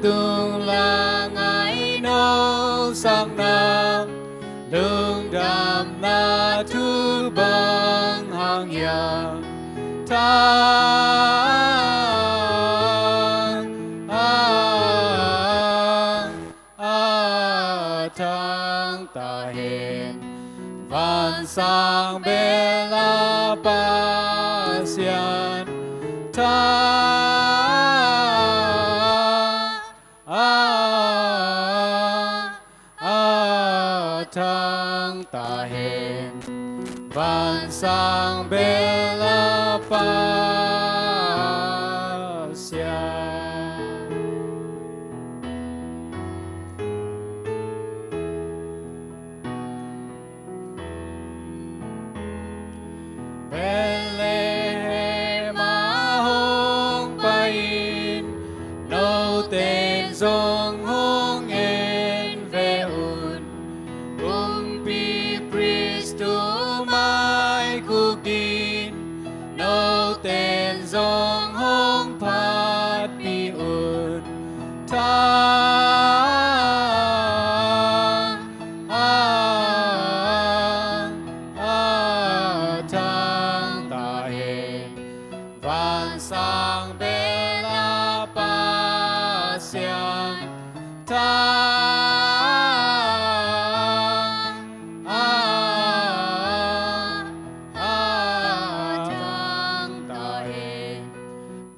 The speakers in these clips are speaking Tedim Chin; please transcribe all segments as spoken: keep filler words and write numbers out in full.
Tung lang ai no sang na, lungdam na thu bang hang yang thang, a, a thang ta hen. Van sang bel a Pasian thang, a, a thang ta hen. Van sang bel a Pasian. Bethlehem ah hong pai in, note'n zong hong en ve un. Kumpi Khristu mai khuk dingin, note'n zong hong phatpih un. Thang, a, a thang ta hen. Van sang bel a Pasian thang, a, a thang ta hen.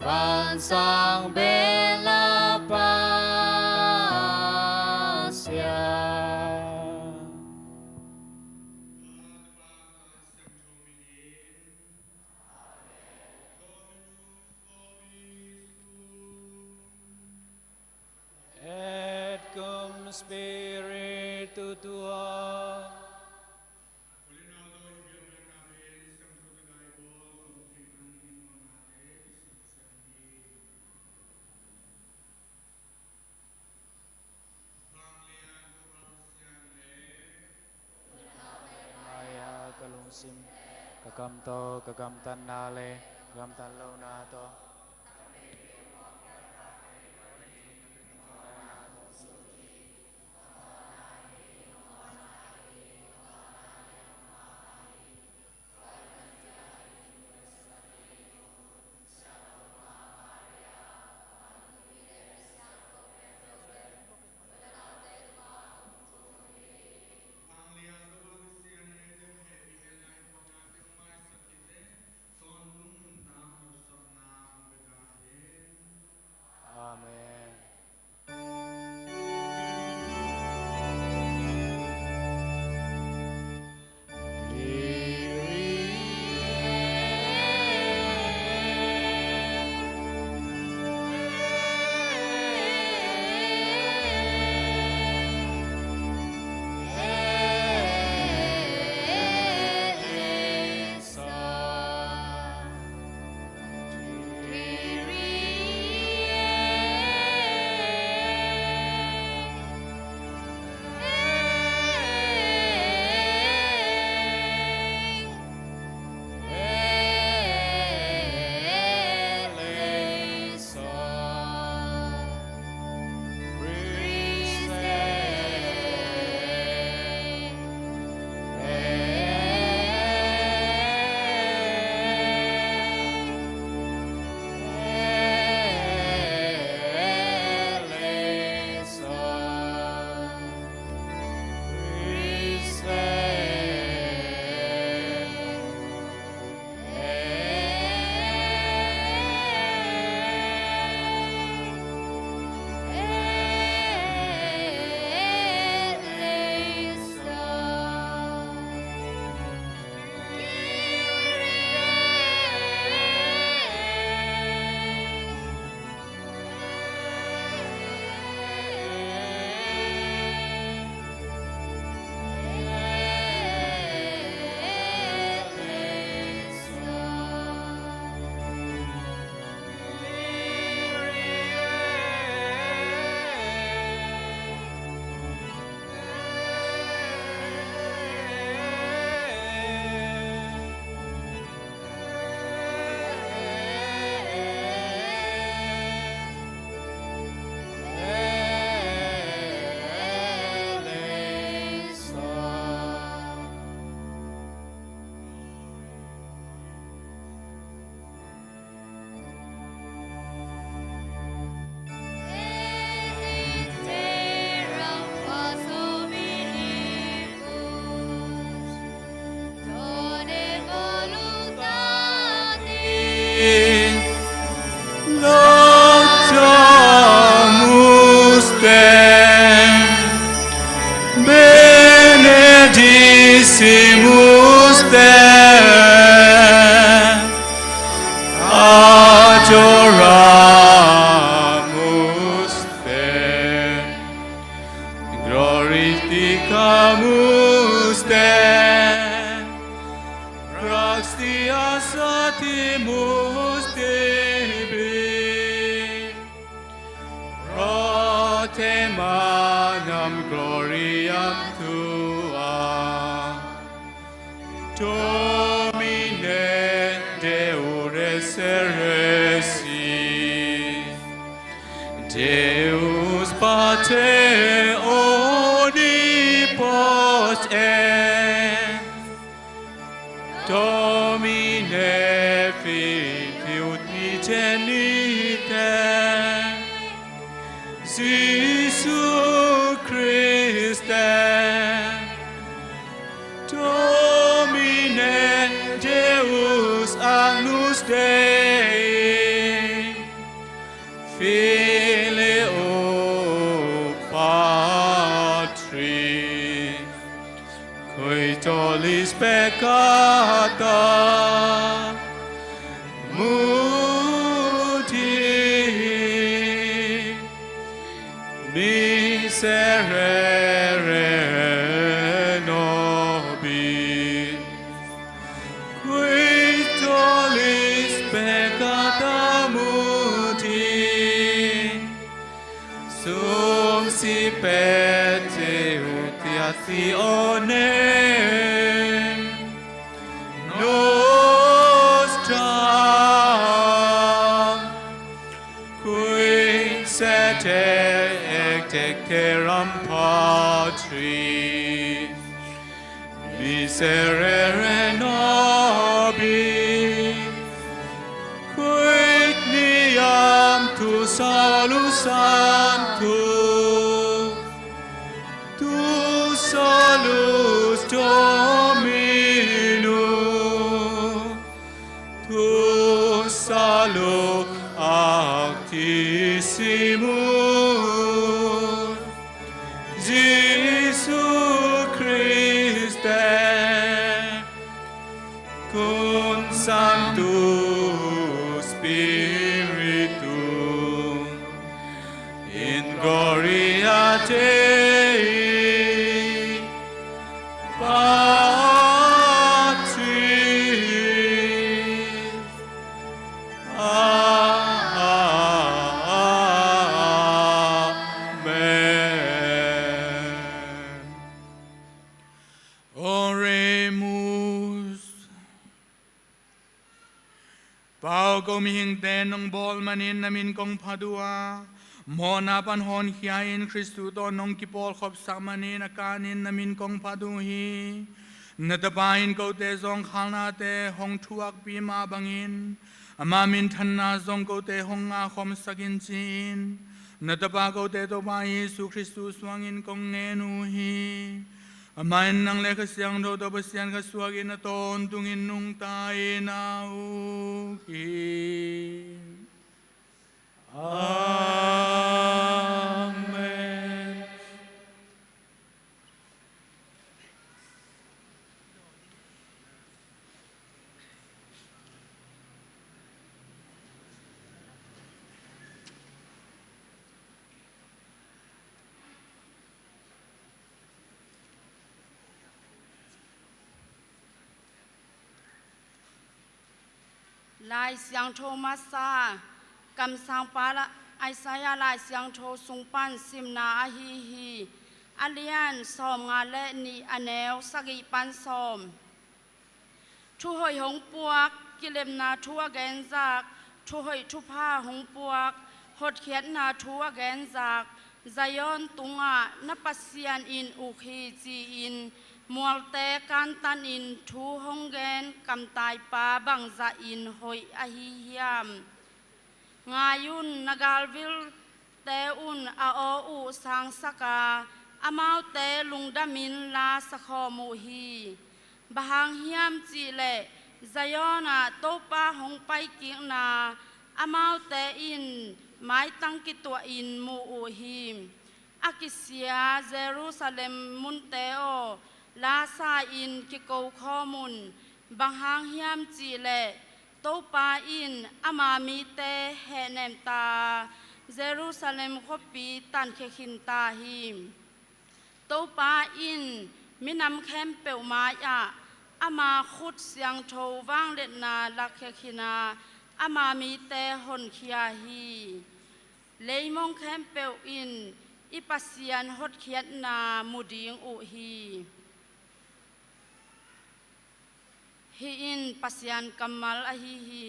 Van sang bel a Pasian. Et cum Spiritu tuo. Maya ka lungsim, ka kam tawh, ka gamtatna le ka gamtat lohna tawh. Adoramus te, glorificamus te, gratias datimus tibi, pro te manam gloriam tua. Domine Deus resurrexit, Deus Pater omnipotent, Domine Filii unigenite, Jesu Christe, Domine Deus agnus Dei, Filio Patris, qui tollis peccata mundi, miserere nobis, qui tollis peccata mundi, sum sibi te utiationem nostram, qui sede et dicterum Patris, miserere nobis, quid meam tu salus sanctus, tu salus Dominum, tu salus Sanctissimus Jesu Christe, cum Sancto Spiritu, in gloria Dei Patris. Amen. Oremus. Pau ko mihingte, nong bawl manin na min kong phat uh a, mawhna pan honkhia-in Khristu tawh nong kipawlkhopsak manin a kanin na min kong phat uh hi. Na Tapa in kote zawngkhalnate hong thuakpih mah bangin, ama minthanna zong kote hong ngahkhopsak in ci-in, na Tapa kote Topa Jesu Khristu suangin kong ngen uh hi. Amah in nang le Kha Siangtho tawh Pasian kha suakin a tawntungin nungta-in a uk hi. Amen. Lai Siangtho masa, kamsangpa Isaiah Lai Siangtho sung pan simna ahi hi. A lian sawmnga le nih, a neu sagih pan sawm. Thuhoih hong puak, kilemna thu a genzak, thuhoih thupha hong puak, hotkhiatna thu a genzak, Zion tungah na Pasian in uk hi ci-in, mualte kantanin thu hong gen kamtaipa bangzahin hoih ahi hiam? Ngai un, na galvilte un a aw uh sangsak a, amaute lungdamin la sakhawm uh hi. Bang hang hiam cihleh Zion ah Topa hong paikikna amaute in maitang kituahin mu uh hi. A kisia Jerusalem munte aw, Lasa in kiko khawm un. Bang hang hiam cih leh Topa in ama mite hehnem ta a, Jerusalem khuapi tankhia khin ta hi. Topa in minam khempeuh mai-ah ama khut siangtho vangliatna lakkhia khin a, ama mite honkhia hi. Leimong khempeuh in i Pasian hotkhiatna mu ding uh hi. Hih in Pasian kammal ahi hi.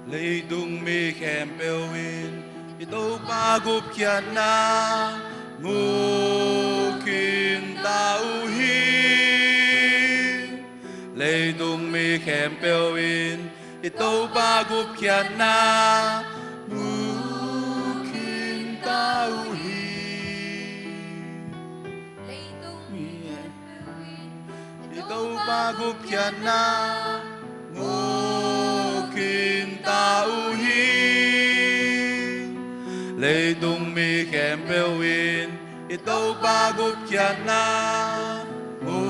Leitung mi khempeuh in i Topa gupkhiatna mu khin ta uh hi. Leitung mi khempeuh in i Topa gupkhiatna mu khin ta uh hi. Leitung mi khempeuh in i Topa gupkhiatna mu khin ta uh hi. Leitung mi khempeuh in i Topa gupkhiatna mu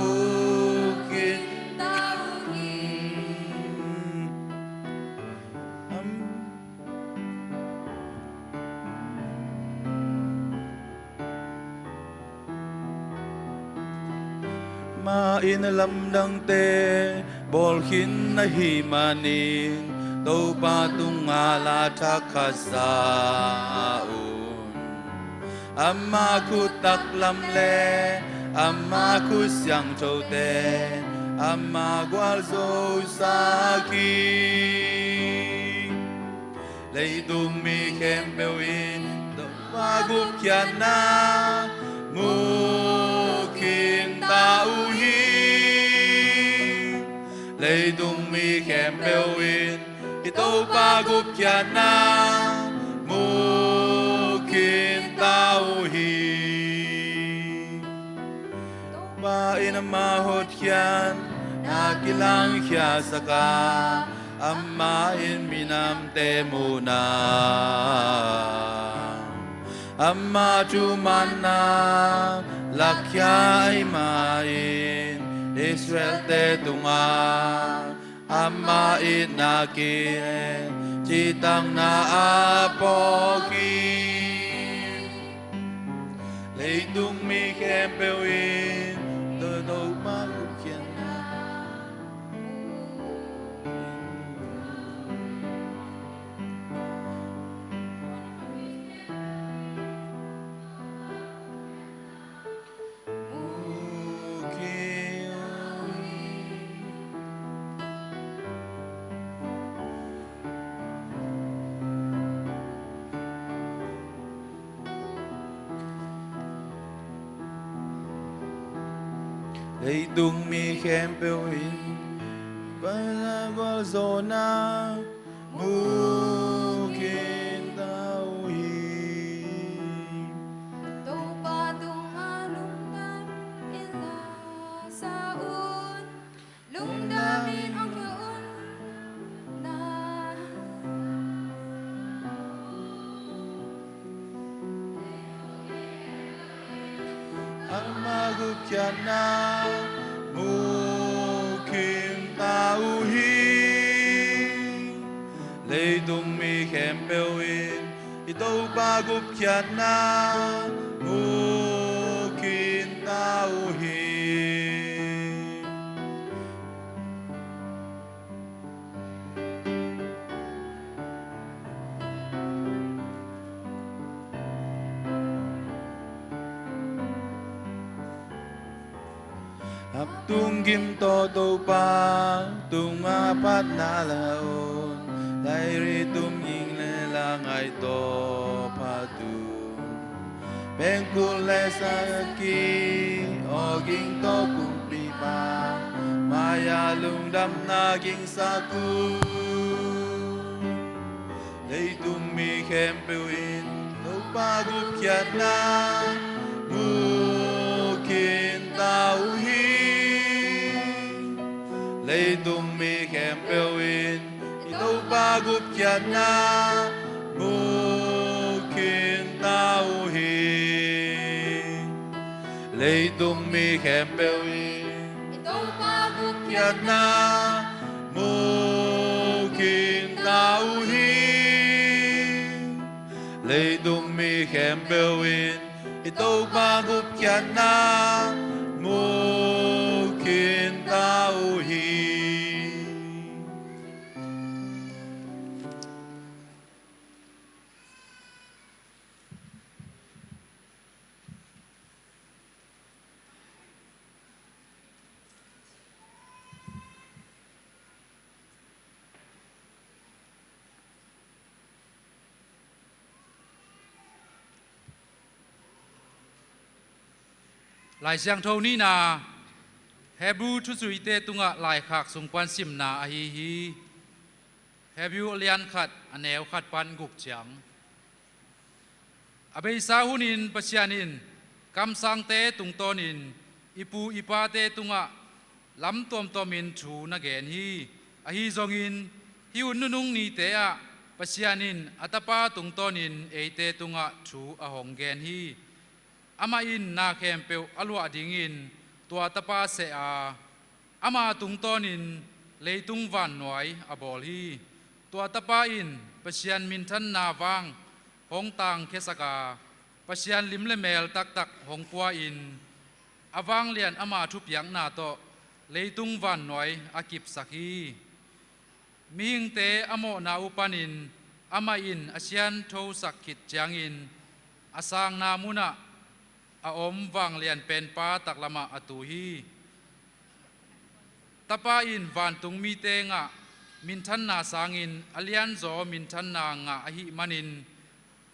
khin ta uh hi. Amah in lamdangte bawl khin ahih manin Topa tungah la thak khat sa un. Ama khut taklam le ama khut siangthote ama gualzo sak hi. Leitung mi khempeuh in Topa gupkhiatna mu khin ta uh hi. Leitung mi khempeuh in i Topa gupkhiatna mu khin ta uh hi. Topa in ama hotkhiatna kilangkhiasak a, amah in minamte muhna, ama thumanna lakkhia ahih manin Israel-te tungah ama itna kici takna a phawk hi. Leitung mi khempeuh in Topa gupkhiatna Leitung mi khempeuh in Pasian gualzawhna mu khin ta uh hi. Topa tungah lungdam in la sa un. Lungdam in hong un na. Ama gupkhiatna mu khin ta uh hi. Leitung mi khempeuh in i Topa gupkhiatna mu khin ta uh hi. Hap tung gim tawh Topa tungah phatna la un. Lairi tum ging le la ngai tawh phat un. Pengkul le saki aw ging tawh kumpipa ma Ai-a lungdamna gingsak uh. Leitung mi khempeuh in Topa gupkhiatna mu khinta uh hi. Leitung mi khempeuh in i Topa gupkhiatna mu khinta uh hi. Leitung mi khempeuh in i Topa gupkhiatna mu khinta uh hi. Leitung mi khempeuh in i Topa gupkhiatna mu khinta uh hi. Lai Siangtho nihna, Hebru thuzuite tungah laikhak sung pan simna ahi hi. Hebru a lian khat, a neu khat pan guk ciang. A beisa hunin Pasian in kamsangte tungtawnin i pu i pate tungah lam tuamtuamin thu na gen hi. Ahi zongin hih hun nunung nite ah Pasian in a Tapa tungtawnin eite tungah thu a hong gen hi. Amah in na khempeuh a luah dingin tua Tapa seh a, ama tungtawnin leitung vannuai a bawl hi. Tua Tapa in Pasian minthanna vang hong tangkhiasak a, Pasian lim le mel taktak hong pua-in a vanglian ama thupiakna tawh leitung vannuai a kipsak hi. Mihingte a mawhna uh panin amah in a sianthosak khit ciangin a sangna munah a om vanglian penpa taklamah a tu hi. Tapa in vantung mite ngah minthanna sangin a lianzaw minthanna ngah ahih manin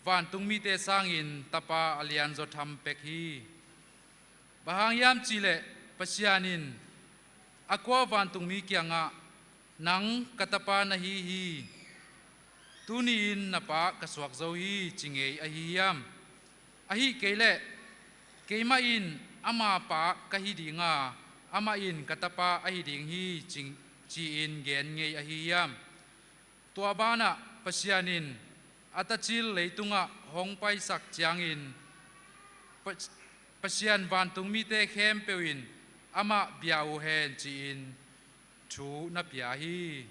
vantung mite sangin Tapa a lianzaw tham pek hi. Bang hang hiam cihleh Pasian in a kua vantungmi kiangah, "Nang ka Tapa na hi hi, tuni-in na Pa ka suak zo hi," ci ngei ahi hiam? Ahih kei leh, "Keimah in ama Pa ka hi ding a, amah in ka Tapa ahi ding hi," ci, ci-in gen ngei ahi hiam? Tua banah Pasian in a tacil leitungah hong paisak ciangin, Pa-, Pasian vantung mite khempeuh in amah bia uh hen ci-in thu na pia hi.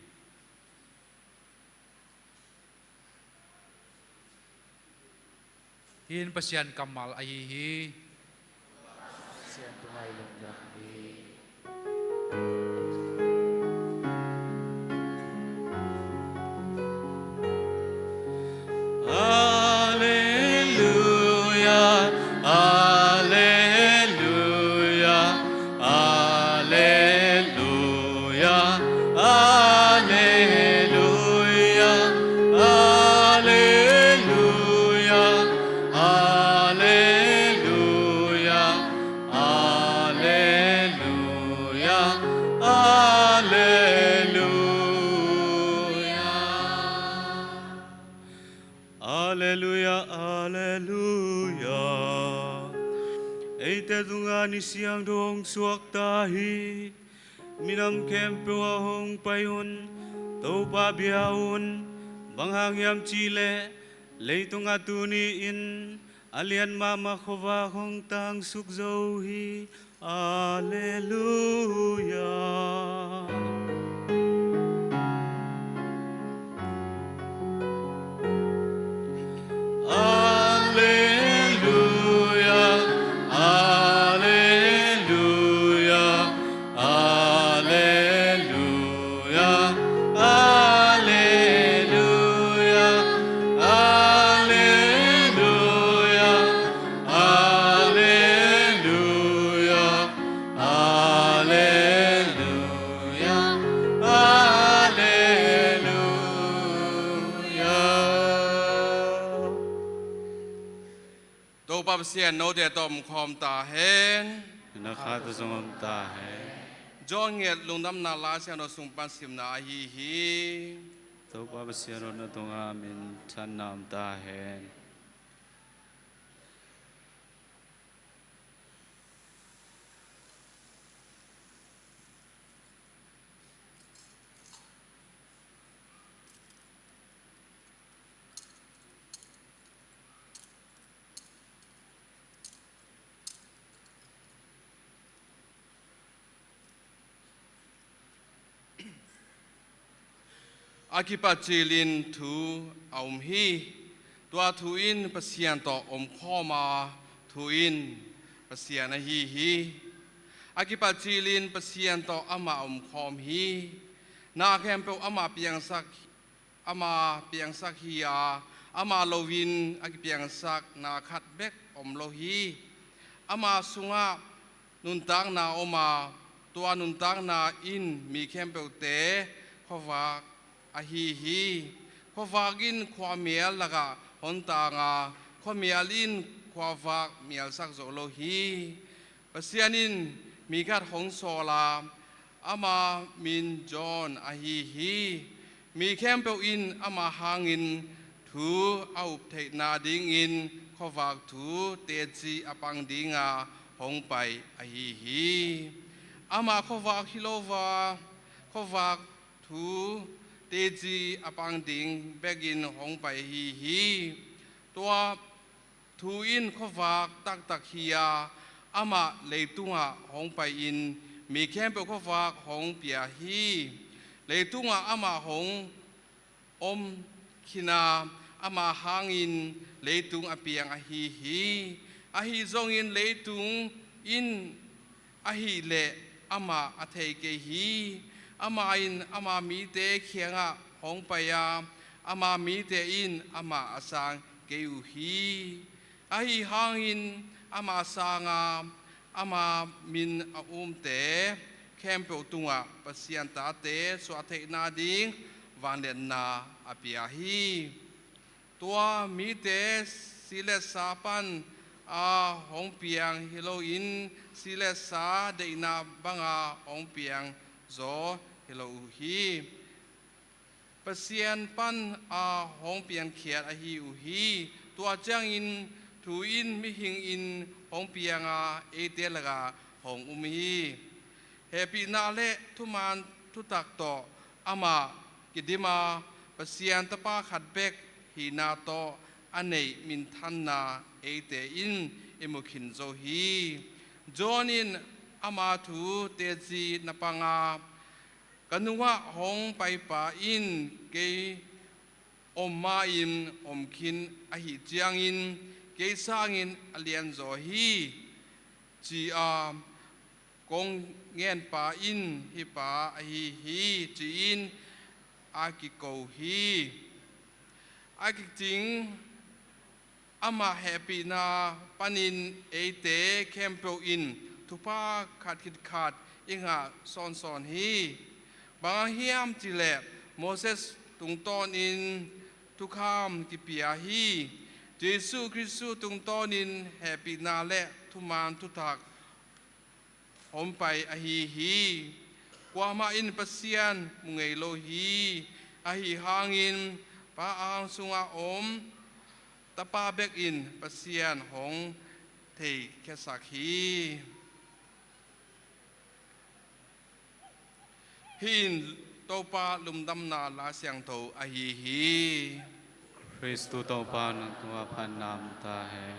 Hih in Pasian kammal ahi hi. Pasian tungah i lungdam hi. Alleluia, alleluia, alleluia, alleluia, alleluia, alleluia, alleluia, alleluia. Alleluia, alleluia. Eite tungah ni siangtho hong suakta hi. Minam khempeuh ah hong pai un, Topa bia un. Bang hang hiam cihleh leitungah tuni-in a lian mahmah khuavak hong tangsuk zo hi. Alleluia. Alleluia, alleluia, alleluia, alleluia, alleluia, alleluia, alleluia, alleluia. Topa Pasian note tawh om khawm ta hen. Na khat tawh zong om ta hen. John gelh Lungdamna Laisiangtho sung pan simna ahi hi. Topa Pasian aw, na tungah minthanna om ta hen. A kipat cilin thu a um hi. Tua thu in Pasian tawh omkhawm a, thu in Pasian ahi hi. A kipat cilin Pasian tawh amah omkhawm hi. Na khempeuh amah piangsak, amah piangsak hi a, amah loin a kipiangsak na khat bek om lo hi. Amah sungah nuntakna om a, tua nuntakna in mi khempeuhte khuavak ahi hi. Khuavak in khuamial lakah hong tang a, khuamial in khuavak mialsak zo lo hi. Pasian in mi khat hong sawl a, ama min John ahi hi. Mi khempeuh in ama hangin thu a up theihna dingin khuavak thu teci a pang dinga hong pai ahi hi. Amah khuavak hi lo a, khuavak thu teci a pang ding bekin hong pai ahi hi. Tua thu in khuavak taktak hi a, amah leitungah hong pai-in mi khempeuh khuavak hong pia hi. Leitungah amah hong om khin a, ama hangin leitung a piang ahi hi. Ahi zongin leitung in ahih leh amah a thei kei hi. Amah in ama mite kiangah hong pai a, ama mite in amah a sang kei uh hi. Ahi hangin ama sang a, ama min a umte khempeuh tungah Pasian tate suahtheihna ding vangliatna a pia hi. Tua mite si le sa pan a hong piang hi loin si le sa deihna banga hong piang zaw hi lo uh hi. Pasian pan a hong piankhiat ahi uh hi. Tua ciangin thu in mihing in hong piang a, eite lakah hong um hi. Hehpihna le thuman thutak tawh amah kidim a, Pasian Tapa khat bek hihna tawh a neih minthanna eite in i mu khin zo hi. John in ama thu teci na pang a, ka nungah hong paipa in kei om ma-in om khin ahih ciangin kei sangin a lianzaw hi, ci a, kong ngenpa in hih pa ahi hi, ci-in a kiko hi. A kicing ama hehpihna panin eite khempeuh in thupha khat khit khat i ngah sawnsawn hi. Bang hang hiam cih leh Moses tungtawnin thukham kipia hi. Jesuh Khrist tungtawnin hehpihna le thuman thutak hong pai ahi hi. Kuamah in Pasian mu ngei lo hi. Ahi hangin Pa ang sungah om Tapa bek in Pasian hong theikhiasak hi. Hih in Topa Lungdamna Laisiangtho ahi hi. Khristu Topa nang tungah phatna om ta hen.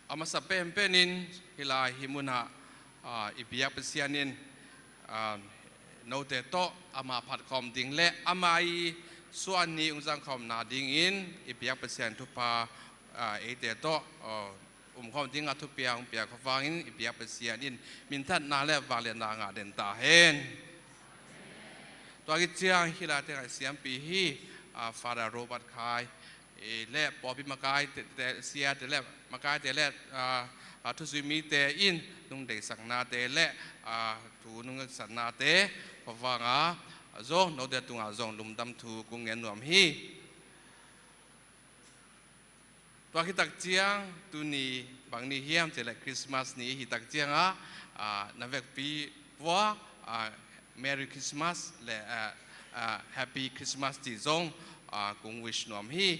A masa penpenin hih lai hih munah, aa, i biak Pasian in, aa, note tawh ama phat khawm ding le ama i suah ni hong zang khawmna dingin i biak Pasian thupha, aa, eite tawh, aa, um khawm dingah thupiak hong piak khawm vangin i biak Pasian in minthanna le vangliatna ngah den ta hen. Tua khit ciang hih lai tengah i siampi hi, aa, Father Robert Khai, i le pawlpi makaite, te, siate le makaite le, aa, aa, thuzui mite in nung deihsaknate le, aa, thu nung deihsaknate khawm vanga zong note tungah zong lungdam thu kong ngen nuam hi. Tua khit tak ciang tuni bang ni hiam cih leh Christmas ni hi tak ciang a, a, na vekpi vua, a, Merry Christmas le, a, a, Happy Christmas cih zong, a, kong wish nuam hi.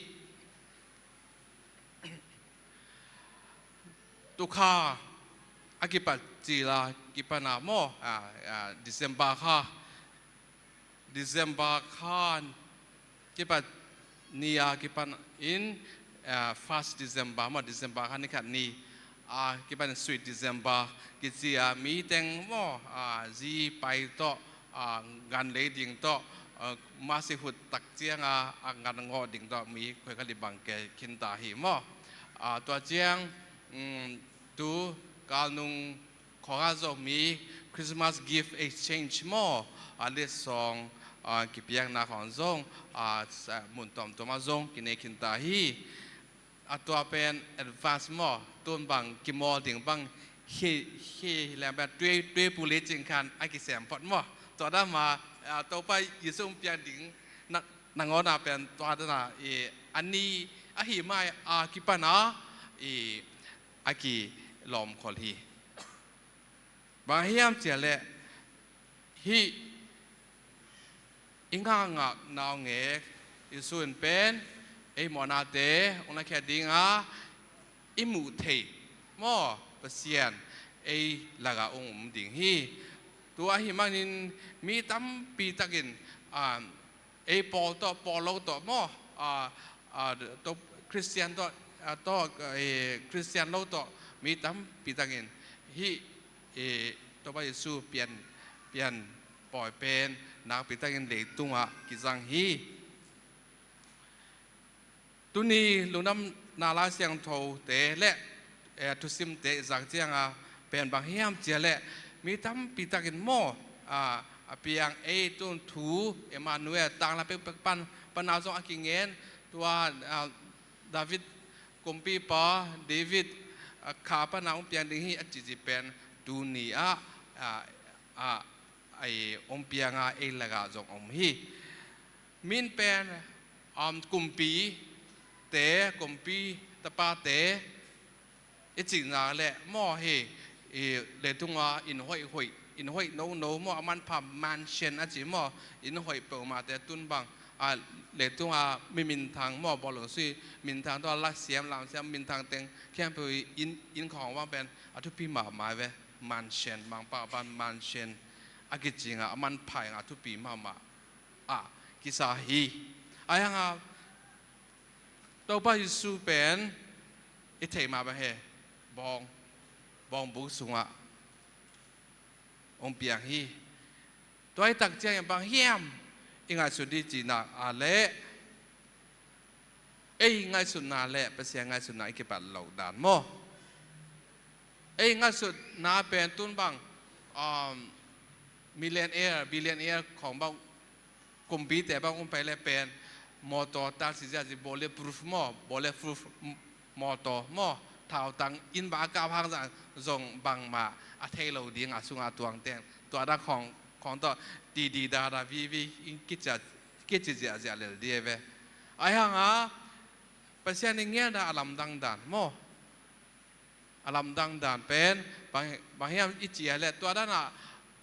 Tukha a kipat cil a kipan a maw, a, a, December kha, December kha kipat ni a kipan in, a, first December maw, December kha ni khat ni a kipan in sweet December kici a, mi teng maw, a, zi pai tawh, a, gan lei ding tawh, a, masi hut tak ciang a, a gan ngawh ding tawh mi khoi kha li bang ke khin ta hi maw. A, tua ciang, um, tu kalnung khawng a zong mi Christmas gift exchange maw, a, letsong, a, kipiakna khawng zong, a, sa-, mun tuamtuam a zong kinei khin ta hi. A tua pen advance maw, tun bang kimawl ding bang hi, hi leng pen tui, tui puli cing khan a kisem phot maw. Tua dan mah, a, Topa Jesu hong piang ding na, nangawn a pen tua dan a, i, a ni, a hi mai a kipan a, i, a kilawm khol hi. Bang hiam cih leh hih i ngakngak naungek Jesu in pen ei mawhnate hong lakhia ding a, i muh theih maw Pasian ei lak a hong um ding hi. Tua ahih manin mi tampi takin, a, ei pawl tawh, pawl lo tawh maw, a, a, to, Christian tawh, a, tawh, e, Christian lo tawh mi tampi takin hih, e, Topa Jesu pian, pian pawi pen nakpi takin leitungah kizang hi. Tuni lungdamna Lai Siangthote le, eh, thusimte i zak ciang a pen bang hiam cih leh mi tampi takin maw, a, a piang ei tun thu Emmanuel tanglam pekpek pan, pan a zong a kingen tua, a, David kumpipa David, a, kha pan a hong piang ding hi a cici pen tuni ah, a, a, a, ei hong piang a ei lak a zong om hi. Min pen, um, kumpite, kumpi tapate i cihna le maw hi, i leitung a inn hoih hoih, inn hoih nono maw, a manpha mansion a ci maw, inn hoih peuhmahte tun bang, a, leitung a mi minthang maw, bawlung sui minthang tawh a la siam lam siam minthang teng khempeuh i inn, inn khawng bang pen a thupi mahmah ve, mansion, Mangpau pan mansion a kicing a, a manpha in a thupi mahmah a kisa hi. Ahi hang a Topa Jesu pen i theih mah bang hi, bawng, bawngbuk sungah hong piang hi. Tua hi tak ciangin bang hiam i ngaihsut ding cihna ah leh ei ngaihsutna le Pasian ngaihsutna i kipat loh dan maw? Ei ngaihsutna pen tun bang, um, millionaire, billionaire khawng bang, kumpite bang hong pai le pen mawtaw taxi ziahziah bulletproof maw, bulletproof m-, mawtaw maw, thautang inn bang a kap hang zong bangmah a thei lo ding a sungah tuang teng. Tua dah khawng, khawng tawh didi dada vivi in kicia kici ziahziah lel ding hi ve. Ahi hang a Pasian i ngiatna a lamdang dan maw? A lamdang dan pen bang, bang hiam i cih leh tua dan a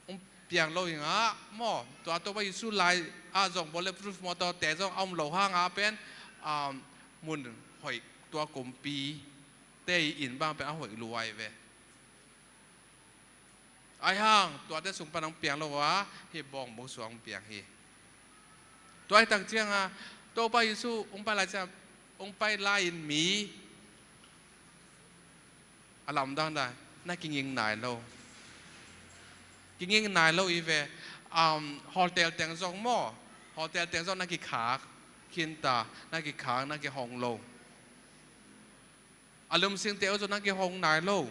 hong piang lo hi ngah maw? Tua Topa Jesu lai ah zong bulletproof mawtawte zong a om lo hang a pen, um, mun hoih tua kumpite i inn bang pen a hoih lua hi ve. Ahi hang tuate sung pan hong piang lo a, hih bawngbuk sung hong piang hi. Tua hi tak ciang a Topa Jesu hong pai lai ciang, hong pai lai-in mi a lamdang dan na kinging nai lo. Kinging nai lo hi ve, um, hotel teng zong maw, hotel teng zong na kikhak khin ta, na kikhak, na kihong lo. A lungsimte uh zong na kihong nai lo.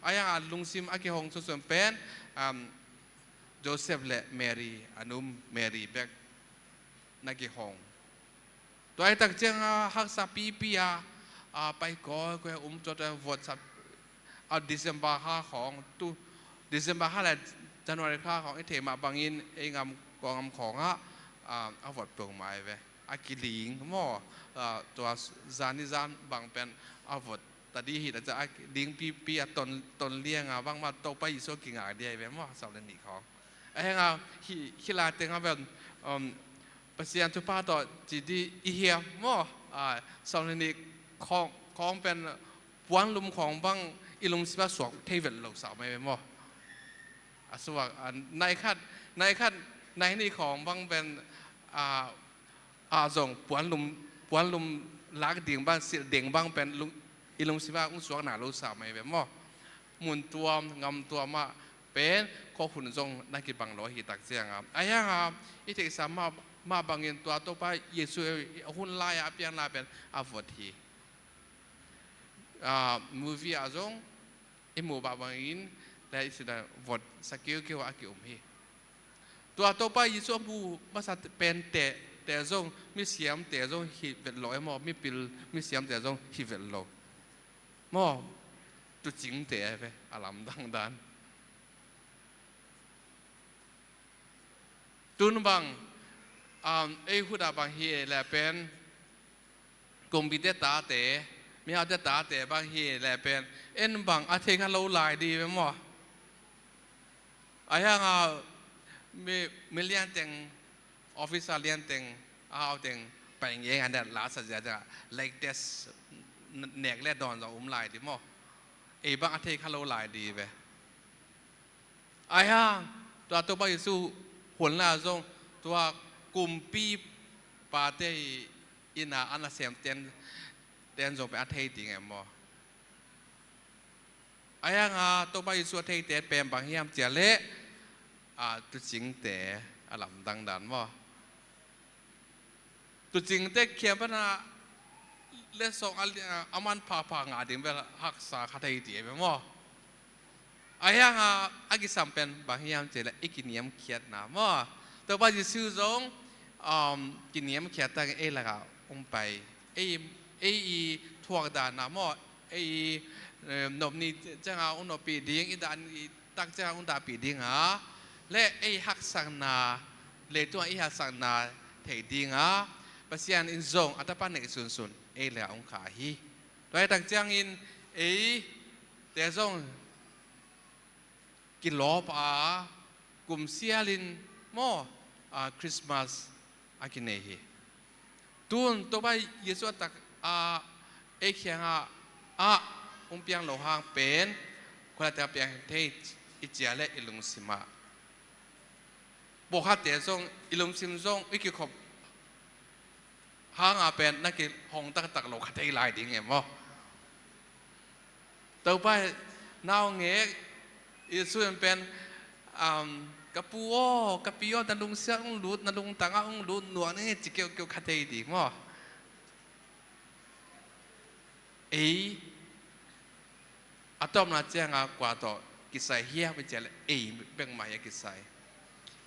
Ahi hang a lungsim a kihong sunsun pen, um, Joseph le Mary, a nu Mary bek na kihong. Tua hi tak ciang a haksa pipi a, a, pai kawikawi a um, tua tua vot sap, a, December kha khawng tu, December kha le January kha khawng i theih mah bangin ei gam, Kawlgam khawng ah, a, a vot peuhmah hi ve. a kiling maw, ah, tua zan ni zan bang pen a vot ta di hi ta ciang a dingpipi a ton, ton lianga bangmah Topa Jesu a kingak di ahi ve maw, sawm le nih khawng. A hang a hi, hi lai teng a pen, um, Pasian thupha tawh ci di i hiam maw, ah, sawm le nih khawng, khawng pen puanlum khawng bang i lungsim ah suak thei vet lo sa mai ve maw. A suak, a, nai khat, nai khat, nai nih khawng bang pen, a, a zong puanlum, puanlum lak ding bang, silh ding bang pen lung, i lungsim ah hong suak nai lo sa mai ve maw. Mun tuam, gam tuam ah pen khawk hun zong na kibang lo hi tak ciang a. A hang a, i theihsa mah, mah bangin tua Topa Jesu a hun lai a piang lai pen a vot hi. Ah, movie ah zong i muh mah bangin le i sin a vot sa kiukiu a ki-um hi. Tua Topa Jesu a mu masa pen te, te zong, misiam te zong hi vet lo e maw, mipil misiam te zong hi vet lo. Maw, tuucing te e ve, a lamdang dan. Tun bang, um, ei hun ah bang hi le pen, kumpite tate, mihaute tate bang hi le pen, en bang a thei kha lo lai di ve maw. A hang a, mi, mi lian teng, officer lian teng, a hau teng, pai ngei an dat la sa zia zia, latest, n-, nek le dawn zong um lai di maw. Ei bang a thei kha lo lai di ve. A hang, tua Topa Jesu hun lai zong, tua kumpipa te i inn a a nasem ten, ten zong pen a thei ding e maw. A hang a, Topa Jesu a thei te pen bang hiam cih leh, a, tuucing te a lamdang dan maw. Tuucing te khiam pan a le song a, a manpha pha ngah ding bel haksa kha thei ti e maw. A hang a, a kisam pen bang hiam cih leh i kiniamkhiatna maw. Topa Jesu zong, um, kiniamkhiat tak ei lak ah hong pai. Ei, ei i thuak dan a maw. Ei, eh, nop ni ciang a hong noppih ding, i dah ni tak ciang a hong dahpih ding a, le ei haksatna, leitung a i haksatna thei ding a, Pasian in zong a Tapa neih sunsun ei lak ah hong kah hi. Tua hi tak ciangin ei te zong kilawp a, kum sialin maw, a, Christmas a kinei hi. Tun Topa Jesu a tak a ei kiangah a hong piang lo hang pen, khualate a piang thei i cih leh i lungsim ah. Pawlkhatte zong, i lungsim zong i kikhop hang a pen na kihong taktak lo kha thei lai ding e maw. Topa, naungek, Jesu in pen, um, ka pu aw, ka pi aw, na lungsim ah hong lut, na lungtang ah hong lut nuam ing e ci kiukiu kha thei ding maw. Ei, a tawpna ciang a kua tawh kisai hiam i cih leh ei bek mah hi a kisai.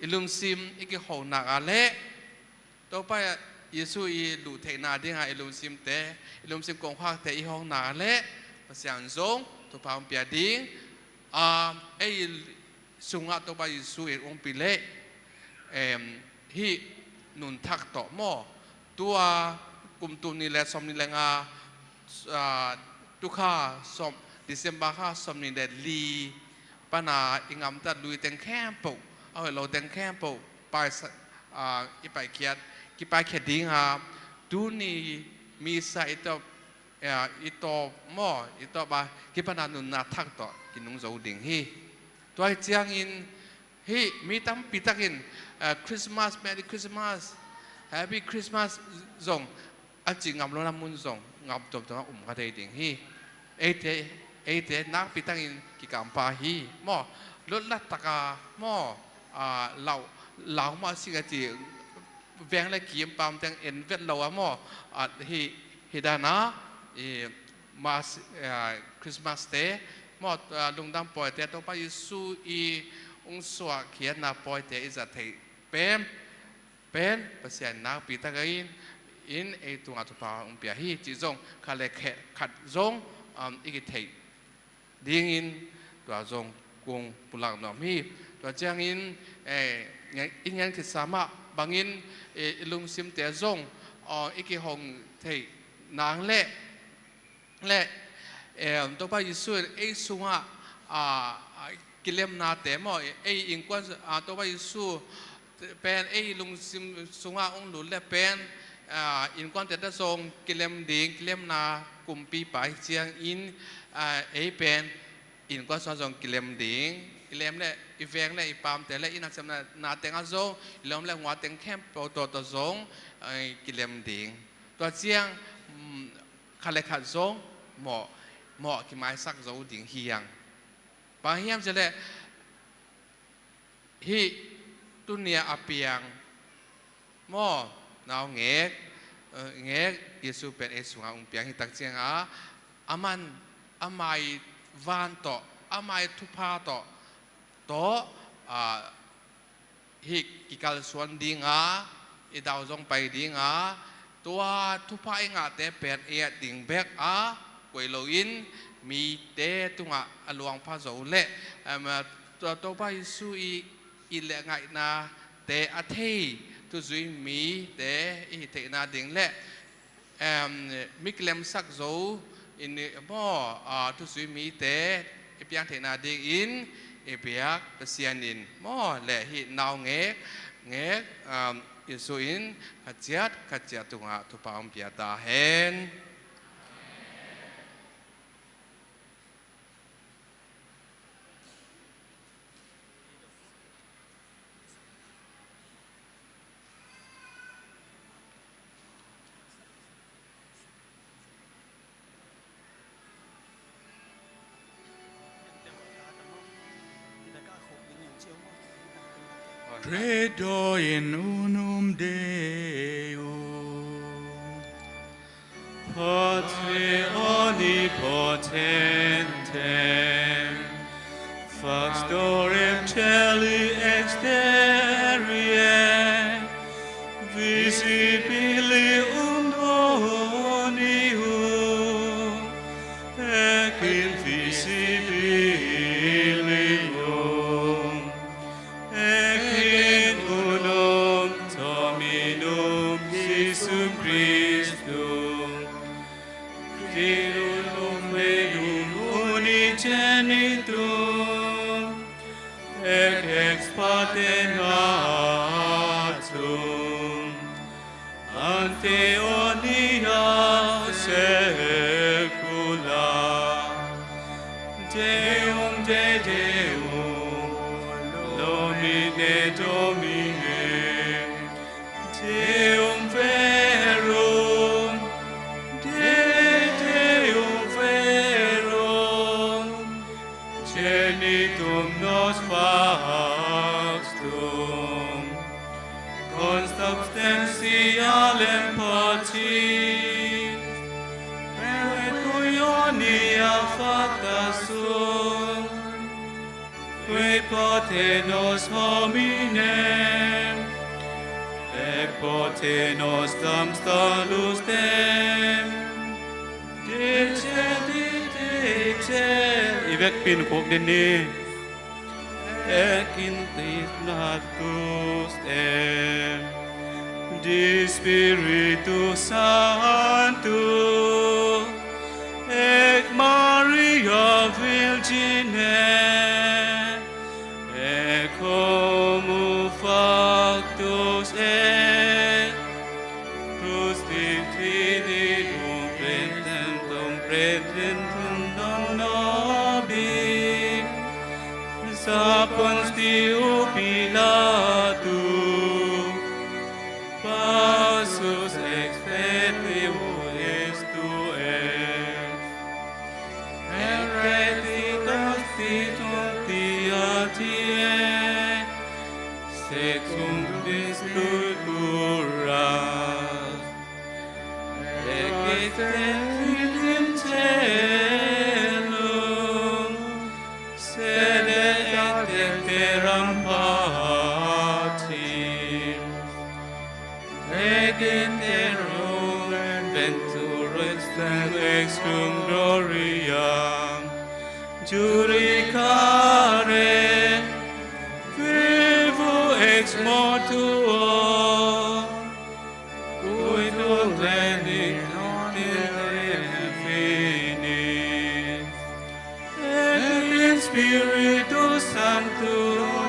I lungsim i kiho nak a leh, Topa Jesu i luh theihna ding a i lungsimte, i lungsim kongkhakte i hong nak a leh, Pasian zong thupha hong pia ding, a, ei sungah Topa Jesu in hong pia leh, em, hih nunthak tawh maw. Tua kum tul nih le sawmnih le nga, a, tukha sawm, December kha sawmnih le li pan a i gamtat lui teng khempeuh, a hoih lo teng khempeuh, paisa, a, i paikhiat, kipaikhia ding a, tuni misa i tawp, a, i tawp maw, i tawp a, kipan a nunna thak tawh kinungzo ding hi. Tua hi ciangin, hih mi tampi takin, a, Christmas, Merry Christmas, Happy Christmas zong a cih ngam lo na mun zong ngam tuamtuam a um kha thei ding hi. Eite, eite nakpi takin kikam pah hi maw. Lotla tak a maw, a, lau, lau mah sing a cih veng le kim pam teng en vet lo a maw. A, hih, hih dan a, i, Mass, a, Christmas te maw, a, lungdam pawite, Topa Jesu i hong suahkhiatna pawite i zat theih pen, pen Pasian nakpi tak in, in ei tungah thupha hong pia hi cih zong khat le khe-, khat zong, um, i kitheih dingin tua zong kong pulak nuam hi. Tua ciangin, eh, nge-, i ngen khitsa mah bangin, eh, i lungsimte zong, aw, i kihong theih nang le, le, em, Topa Jesu in ei sungah, a, a, kilemnate maw, ei innkuan, a, Topa Jesu pen ei lungsim sungah hong lut le pen, a, innkuante ta zong kilem ding, kilemna kumpipa hi ciangin, a, ei pen innkuan sungah zong kilem ding, i lem le i veng le i pamte le i nasemna, na tengah zong, i lom le hua teng khempeuh tawh tawh zong, eh, kilem ding. Tua ciang, mm, khat le khat zong mawh, mawh kimaisak zo ding hi hang. Bang hiam cih leh hih tunia a piang maw, naungek, eh, ngek Jesu pen ei sungah hong piang hi tak ciangin, aman, ama ii van tawh, ama ii thupha tawh, tawh, ah, hih kikalsuan ding a, i dau zong pai ding a, tua thupha i ngahte pen i et ding bek a, koi loin mite tungah a luang pha zo le, em, tua Topa Jesu ii it le ngaihnate a thei thuzui mite i hi theihna ding le, em, mi kilemsak zo i hi maw, a, thuzui mite i piang theihna dingin i biak Pasian in maw le hih naungek, ngek, em, Jesu in khat ciat khat ciat tungah thupha hong pia ta hen. Credo in unum Deum. Patre omnipotente, factorem caeli exterie, visibilium omnium et invisibilium, et in unum Dominum Iesu Christum, Filum eium unigenitum, et ex parte natum, ante omnia saecula, Deum de deum, nomine Domini, Deum verum, de deum verum, genitum nos factum, consubstantialem pacis, et qui omnia facta sunt, qui pate nos hominem, et pate nostram salutem, dicente dicere. I vekpi-in khuk ding ni. Et indignatus eam de Spiritu Sancto, et Maria Virgine, et commu factus est, crucifixion praetertum, praetertum non nobis, a Pontio Pilato passus expiatur tuus, et resurrectione tertia die, secundum Dei curat, et ascendit in caelum, sede et in terram partis, et in aeternum venturis ex cum gloria judicare, vivo ex mortuo, cuido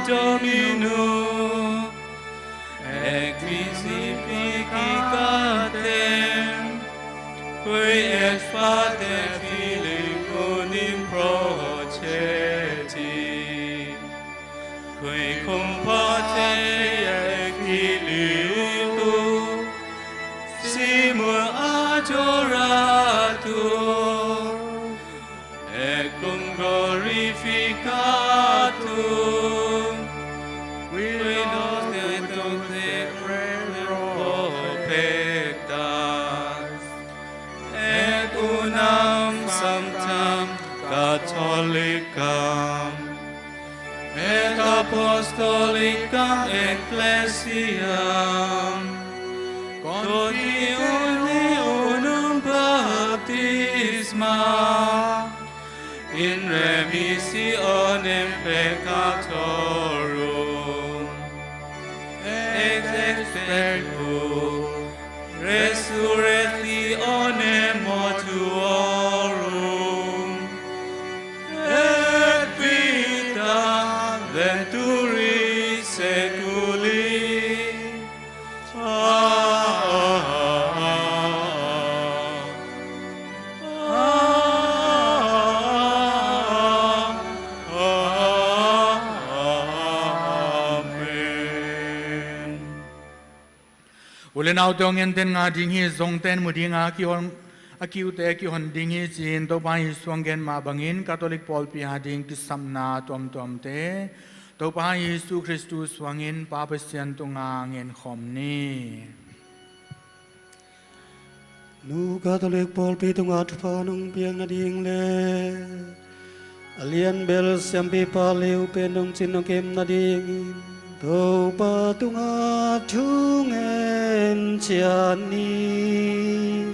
Domino, ekpisi piki katen, kui espate filikunim proceti, kui kumpate ekilitu, simul adoratur, et cum glorificatur, qui nos deducit rerum pectas, et unam sanctam catholicam et apostolicam ecclesiam, confidione unum baptisma in remissionem peccatorum, et expecto resurrectione mortuorum, et vita venturi saeculi. Amen. U le naute, hong enten ngah ding hi. Zongte in mu ding a, a kihon, a kiute kihon ding hi, ci-in Topa Jesu hong gen mah bangin Catholic pawlpi a ding kisapna tuamtuamte Topa Jesu Khristu suangin Pa Pasian tungah ngen khawm ni. Nu Catholic pawlpi tungah thupha nong piak nading le a lianbel siampipa Leo pen nong cin nong kem nadingin Topa tungah thu ngen ciat ni.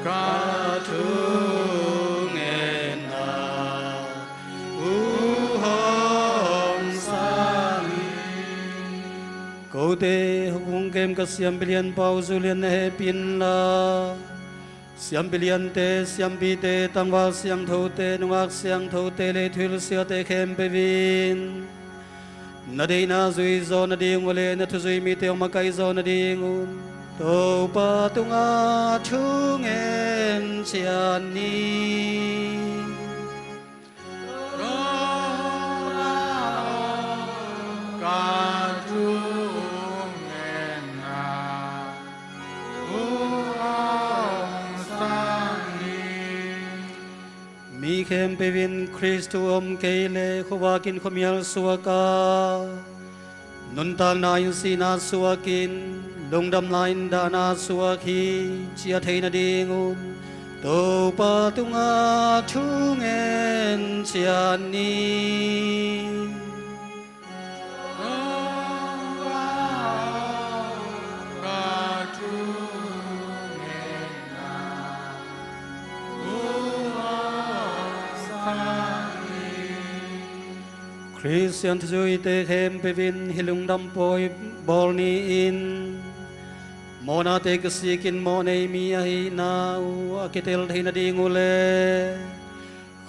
Ka thungetna uh hong sang hi. Kote hong kem ka siampi lianpa uh Zu Lian na hehpih inla, siampi liante, siampite, tangval siangthote, nungak siangthote le thuhilh siate khempeuh in na deihna zui zawh nading uh le na thuzui mite hong makaih zawh nadingun Topa tungah thu ngen ciat ni. Ka thungetna uh hong sang hi. Mi khempeuh in Khristu om kei leh khuavak in khuamial suak a, nuntakna in sihna suak in, lungdamna in dahna suak hi, ci a thei nadingun Topa tungah thu ngen ciat ni. Khristian thuzuite khempeuh in hih lungdam pawi bawl ni-in, mawhnate kisikin mawhnei mi ahihna uh a kitel theih nading uh le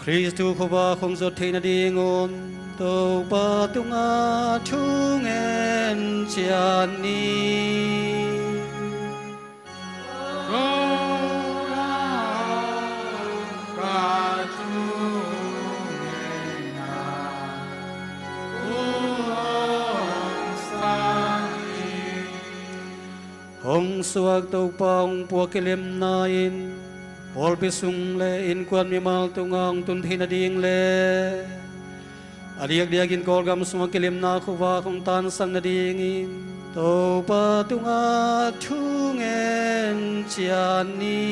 Khristu khuavak hong zuat theih nadingun Topa tungah thu ngen ciat ni. Ka thungetna uh hong sang hi. Hong suak Topa hong puak kilemna in pawlpi sung le innkuan mimal tungah hong tun theih nading le a diakdiakin Kawlgam sungah kilemna khuavak hong tangsak nadingin Topa tungah thu ngen ciat ni.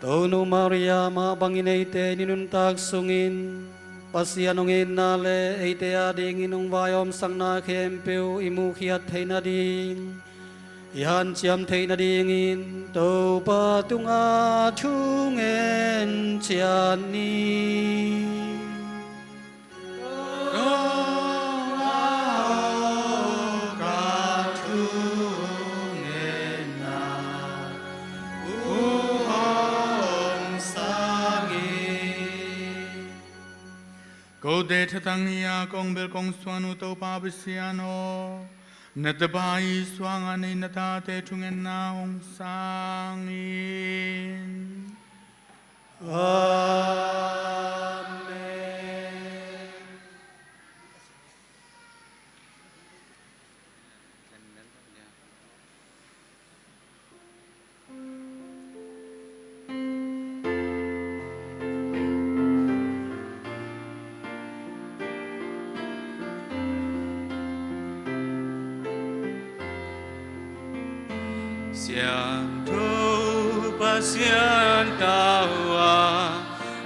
Tonu Maria mah bangin eite ni nuntak sungin Pasian hong itna le eite adingin hong vaihawmsakna khempeuh i muhkhiat theih nading I hanciam theih nadingin Topa tungah thu ngen ciat ni. Kote thatang hi-a kong bel kong suan uh Topa Pasian aw, na tapa i suangah nei na tate thungetna hong sang in. Amen. Siangtho Pasian tau a,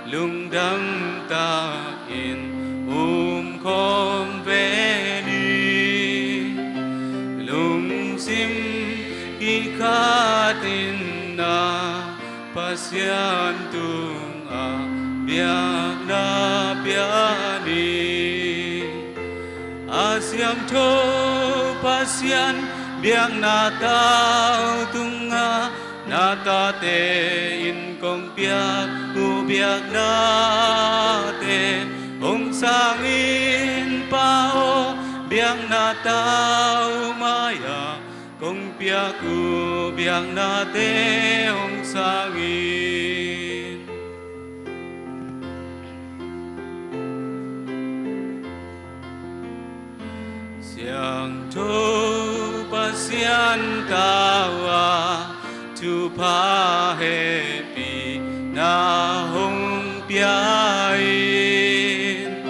lungdam takin um khawm ve ni. Lungsim kikhatin na Pasian tungah biakna pia ni. A siangtho Pasian, biakna tau tungah na tate in kong piak uh biaknate hong sang in Pa aw, biakna tau mai-ah kong piak uh biaknate hong sang in. Siangtho Pasian tau a, thupha hehpihna hong pia in.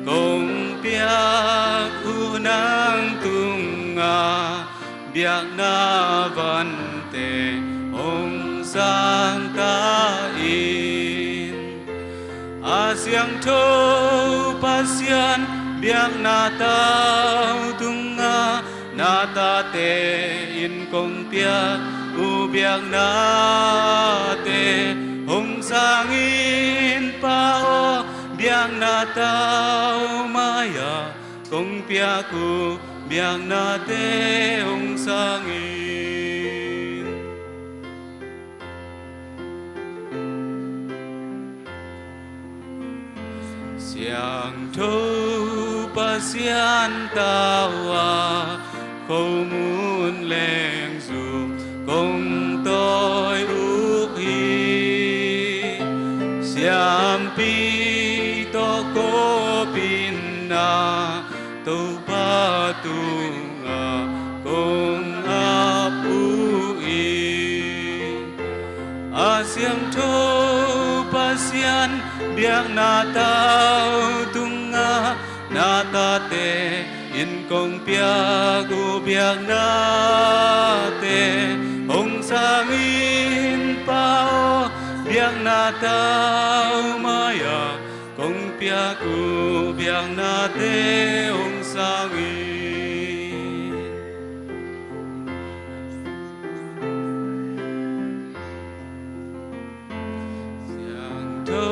Kong piak uh nang tungah biakna vante hong sang ta in. A siangtho Pasian, biakna tau tungah na tate in kong piak uh biaknate hong sang in Pa aw, biakna tau mai-ah kong piak uh biaknate hong sang in. Siangtho Pasian tau a, khomun lengzuk kong tawi uh hi. Siampi tawh kawp in na, Topa tungah kong ap uh hi. A siangtho Pasian, biakna tau tungah na tate in kong piak uh biaknate hong sang in Pa aw, biakna tau mai-ah kong piak uh biaknate hong sang in. Siangtho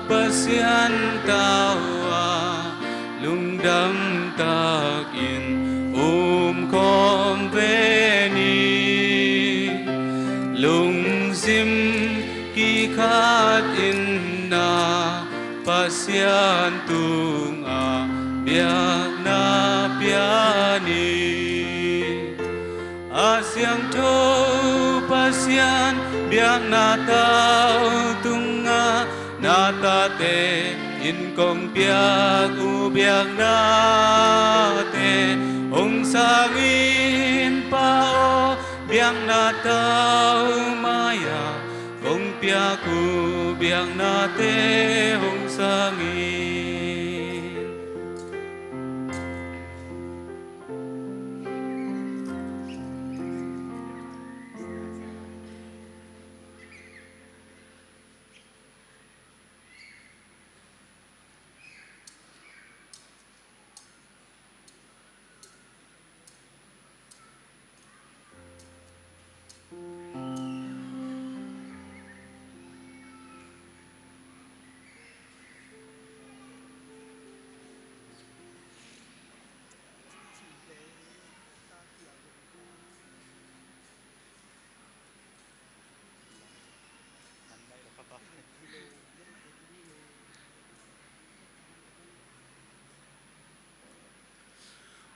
Pasian tau a, lungdam takin um khawm ve ni. Lungsim kikhatin na Pasian tungah biakna pia ni. A siangtho Pasian, biakna tau tungah na tate in kong piak uh biaknate hong sang in Pa aw, biakna tau mai-ah kong piak uh biaknate hong sang in.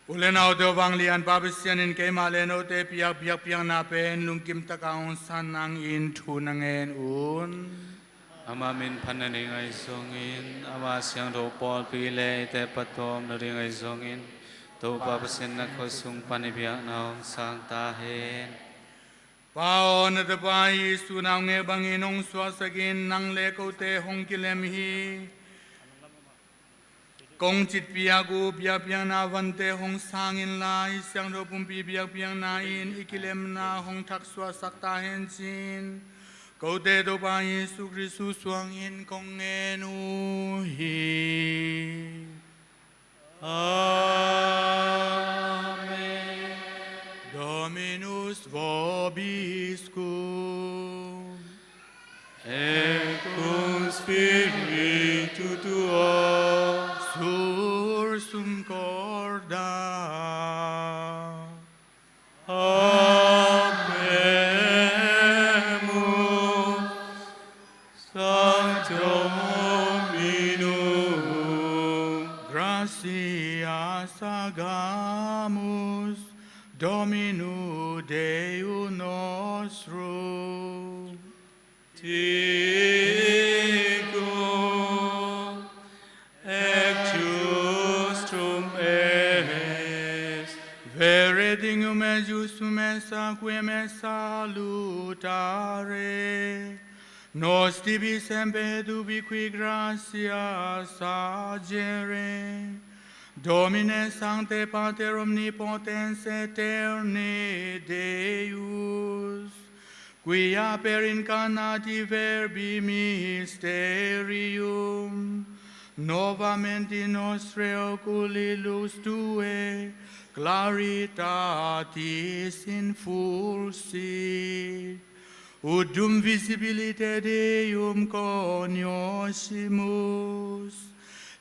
U le naute aw, vanglian Pa Pasian in keimah le note piak biakpiakna pen lungkim taka hong san nangin thu na ngen un. Ama min phat nading ahi zongin, ama siangtho pawlpi le eite phattuam nading ahi zongin, Topa Pasian na khuasung pan i biakna hong sang ta hen. Pa aw, na Tapa Jesu na hong nget bangin hong suahsak in, nang le kote hong kilem hi. Kong citpiak uh biakpiakna vante hong sang inla, i siangtho pumpi biakpiakna in i kilemna hong thaksuahsak ta hen ci-in, kote Topa Jesu Khrist suangin kong ngen uh hi. Amen. Dominus vobiscum. Et cum spiritu tuo. Sursum corda. Habemus. Sancte Dominum. Gratias a habemus Domino Deo nostro. Tecum et tuum est. Vere dignum eiusdem esse, qui me salutare, nos tibi semper et ubique gratias agere, Domine sancte Pater omnipotens et aeterni Deus, qui aperint incarnati verbi mysterium, novamentum in nostre oculi lux tuae claritatis infulsit, ut dum visibiliter Deum cognoscimus,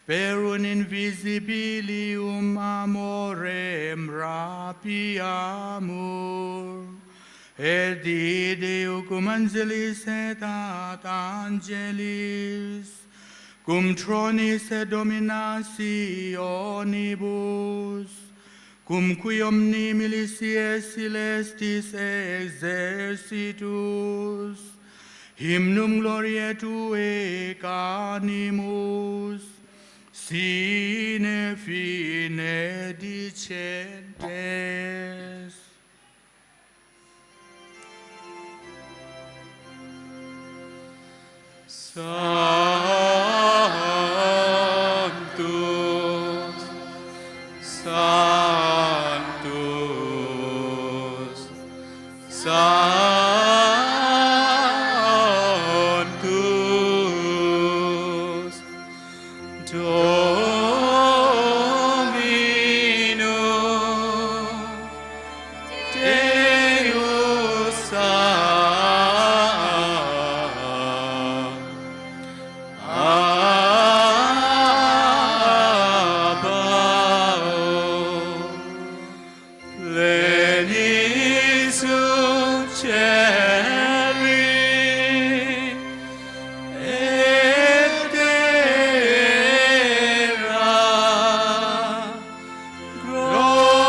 per unum invisibilium amorem rapiamur. Et Dei Deo cum angelis et ad angelis, cum thronis et dominationibus, cum qui omni militiae caelestis exercitus, hymnum gloriae tuae canimus sine fine dicentes. Sanctus, Sanctus, Sanctus, Dominus Deus Sabaoth. Pleni sunt caeli et terra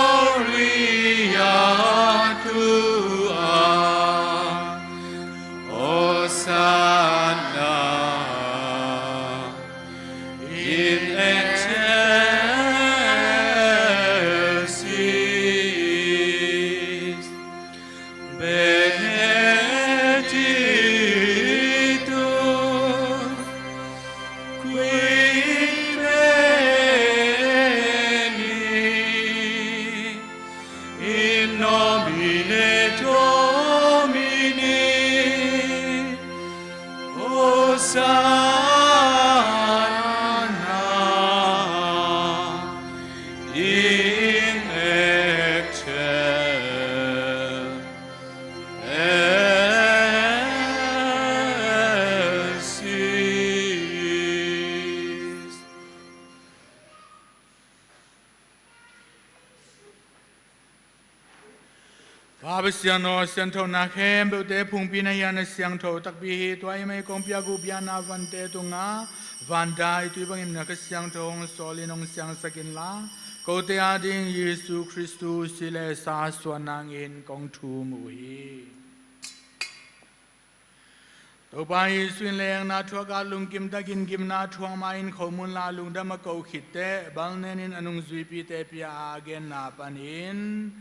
gloria tua. Hosanna in excelsis. Benedictus qui veni in nomine Domini. Hosanna in excelsis. Pa Pasian aw, sianthona khempeuhte phungpi na hi a, na siangtho takpi hi. Tua i mei kong piak uh biakna vante tungah vanta i tui bangin na Kha Siangtho hong sawl in hong siangsak inla, Kote ading Jesu Khristu si le sa suan nangin kong thum uh hi. Topa Jesu in lengna thuak a lungkim takin gimna thuak ma-in khomun la lungdam a ko khitteh, balnenin a nungzuipite pia a genna panin,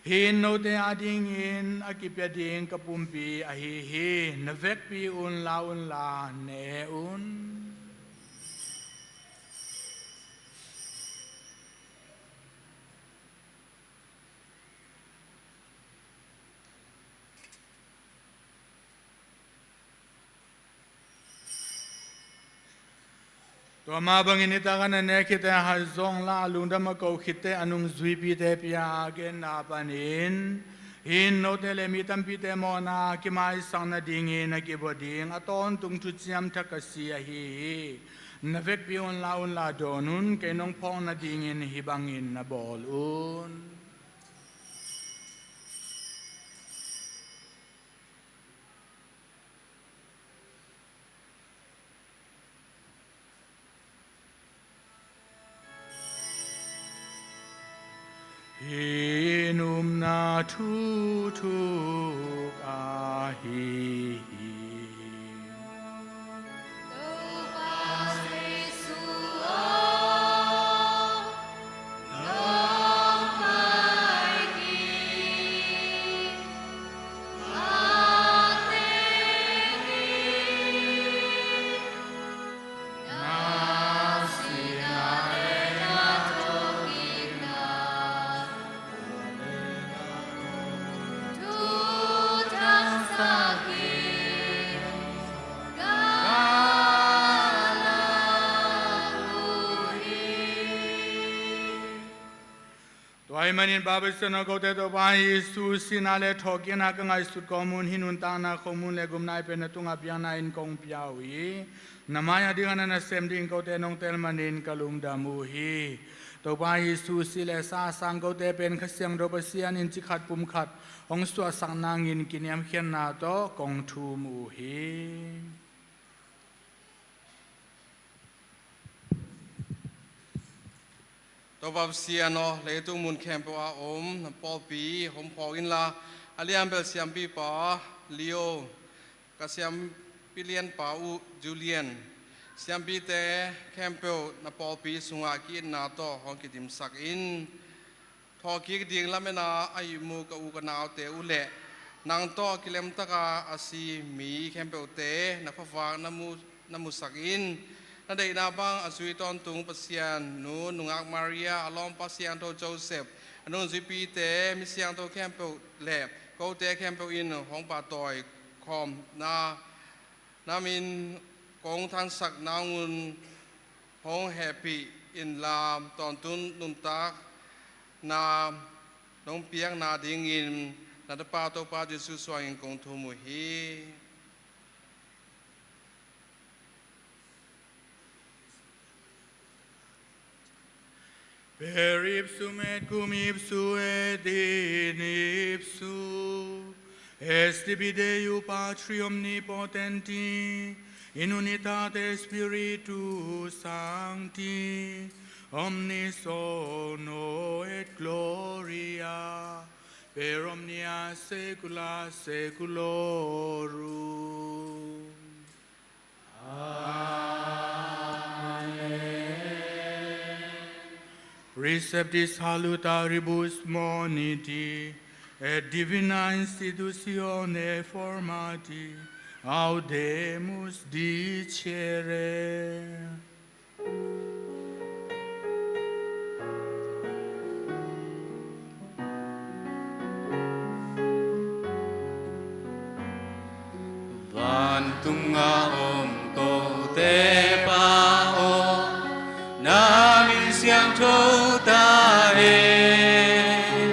hih in note adingin a kipia ding ka pumpi ahi hi. Na vekpi un, la un la, ne un. Tua mah bangin nitak a na nek khitteh, a hat zong la lungdam a ko khitteh, a nungzuipite pia a genna panin, hih in note le mi tampite mawhna a kimaisak nadingin a kibua ding a tawntung thuciam thak ka si ahi hi. Na vekpi un, la un la, dawn un, kei nong phawk nadingin hih bangin na bawl un. Hih in upna thuthuk ahi hi. Topa Jesu aw, nong maikim, a teng in na sihna le na thawhkikna thu thangsak in ka lang uh hi. Tua ahih manin Pa, Pasian aw, kote Topa Jesu sihna le thawhkikna ka ngaihsut kawm un, hih nuntakna, khomun le gupna i pen na tungah biakna-in kong pia uh hi. Na mai-ah ding a na nasem dingin kote nong tel manin ka lungdam uh hi. Topa Jesu si le sa a sang kote pen Kha Siangtho Pasian in cikhat pumkhat hong suahsak nangin kiniamkhiatna tawh kong thum uh hi. Topa Pasian aw, leitung mun khempeuh a om na pawlpi hong phawk inla, a lianbel siampipa Leo, ka siampi lianpa uh Julian, siampite khempeuh na pawlpi sungah ki-itna tawh hong kidimsak in. Thawhkik ding lametna a ihmu ka u ka naute uh le nang tawh kilemtaka a si mi khempeuhte na khuavak na mu, na musak in. Na deihna bang a zui tawntung Pasian nu nungak Maria, a lawmpa siangtho Joseph, a nungzuipite, mi siangtho khempeuh le kote khempeuh in hong pahtawi khawmna na min kong thangsak nangun hong hehpih inla, tawntung nuntakna nong piakna dingin na tapa Topa Jesu suangin kong thum uh hi. Per ipsum et cum ipsum et in ipsum, et sibi Deo Patri omnipotenti, in unitate Spiritus Sancti, omnis honor et gloria per omnia saecula saeculorum. Amen. Precepti salutaribus moniti, et divina institutione formati, audemus dicere. Vantung a om kote Pa aw, na min siangtho ta hen.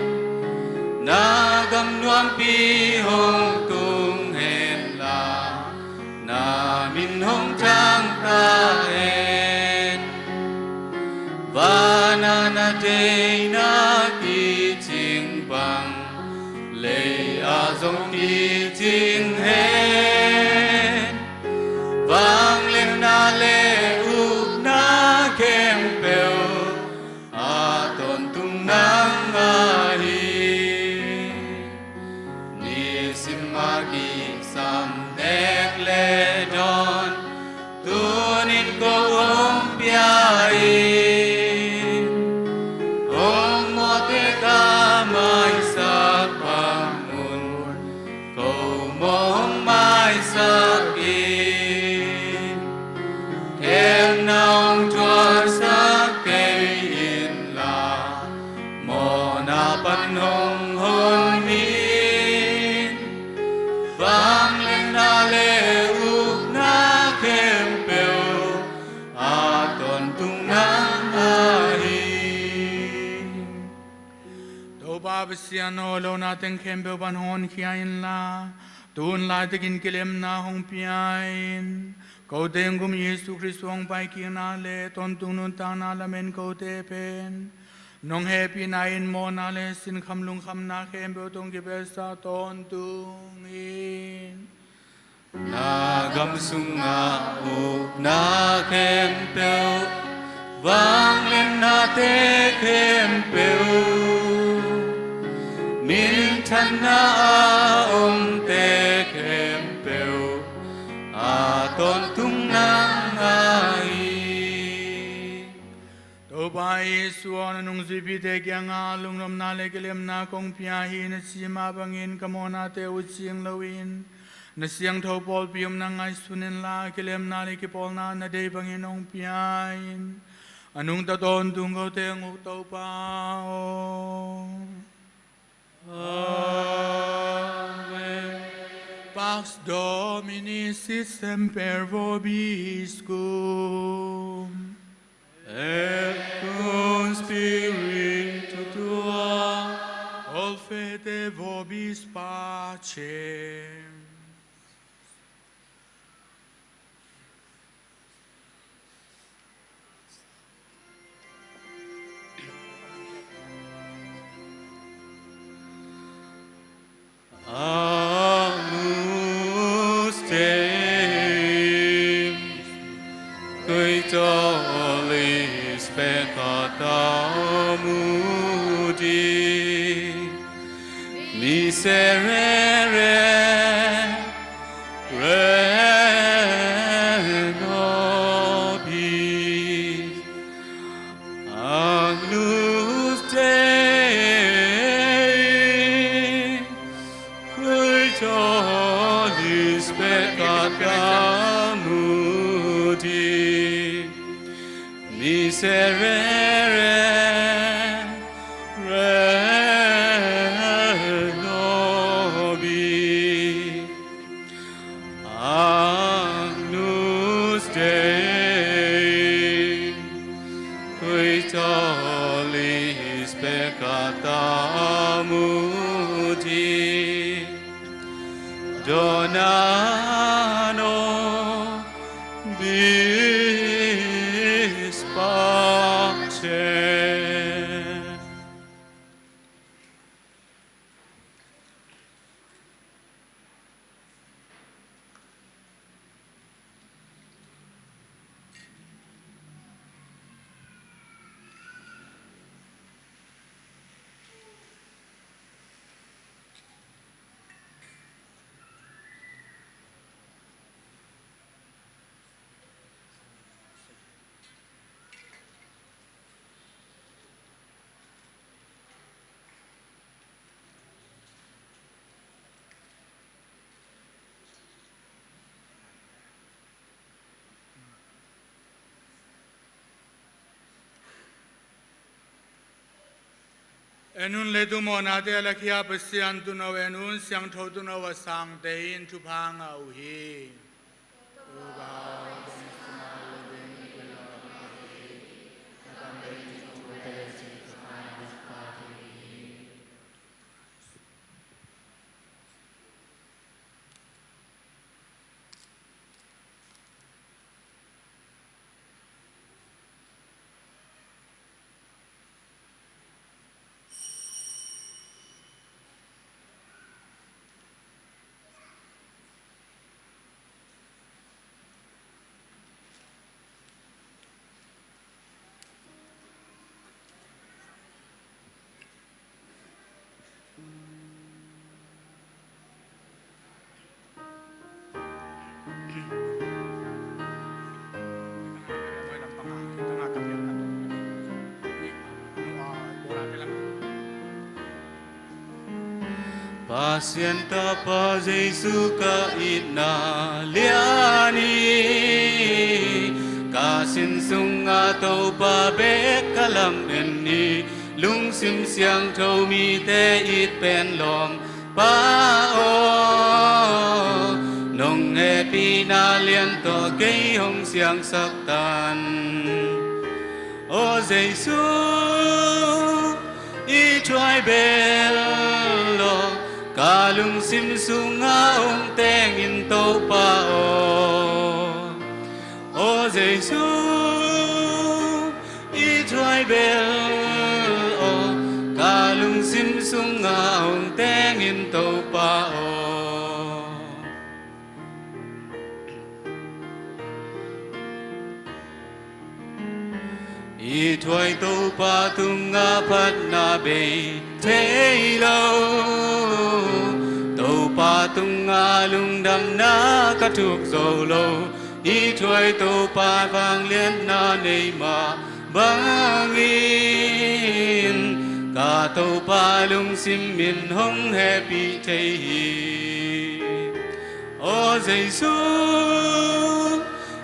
Na gam nuampi hong tung hen la, na min hong thang ta hen. Van ah na deihna kicing bang, lei ah zong kicing hen. Kisam nek le dawn, tuni-in ko hong pia in, hong mawhte ka maisak bang un, ko mawh hong maisak in. Khemna hong thuaksak kei inla, mawhna pan hong hon in. Vangliatna le ukna khempeuh a tawntung nang ahi. Topa Pasian aw, lo na teng khempeuh pan hong honkhia inla, tu-in laitakin kilemna hong pia in. Kote hong gum Jesu Khrist hong paikikna le tawntung nuntakna lamen kote pen nong hehpihna in mawhna le sinkham lungkhamna khempeuh tawh hong kipelsa tawntung in. Na gam sunga ukna khempeuh, vangliatnate khempeuh, minthanna a omte khempeuh a tawntung nang ahi. Topa Jesu aw, na nungzuipite kiangah lungnopna le kilemna kong pia hi. Na ci mah bangin ka mawhnate uh cing loin na siangtho pawlpi om nang ngaihsun inla, kilemna le kipawlna na deih bangin hong pia in. A nungta tawntung kote hong uk Topa aw. Amen. Pax Domini sit semper vobiscum. Et cum spiritu tuo. Olfete vobis pacem. Agnus Dei, qui tollis peccata mundi, miserere re nobis. Agnus Dei, qui tollis peccata mundi, miserere re nobis. Agnus Dei, qui tollis peccata mundi, dona nobis pacem. En un, leitung mawhnate a lakhia Pasian Tuuno en un, siangtho tuuno a sangte in thupha ngah uh hi. Pasian Tapa Jesu ka itna lian hi. Ka sin sungah Topa bek ka lamen hi. Lungsim siangtho mite it pen lawmpa aw, nong hehpihna lian tawh kei hong siangsak tan. Aw Jesu, i thuai bel aw, ka lungsim sungah hong teng in Topa aw. Aw Jesu, i thuai bel aw, ka lungsim sungah hong teng in Topa aw. I thuai Topa tungah phatna bei thei lo, Topa tungah lungdamna ka thuk zo lo. I thuai Topa vangliatna nei mah bangin ka Topa lungsim in hong hehpih thei hi. Aw Jesu,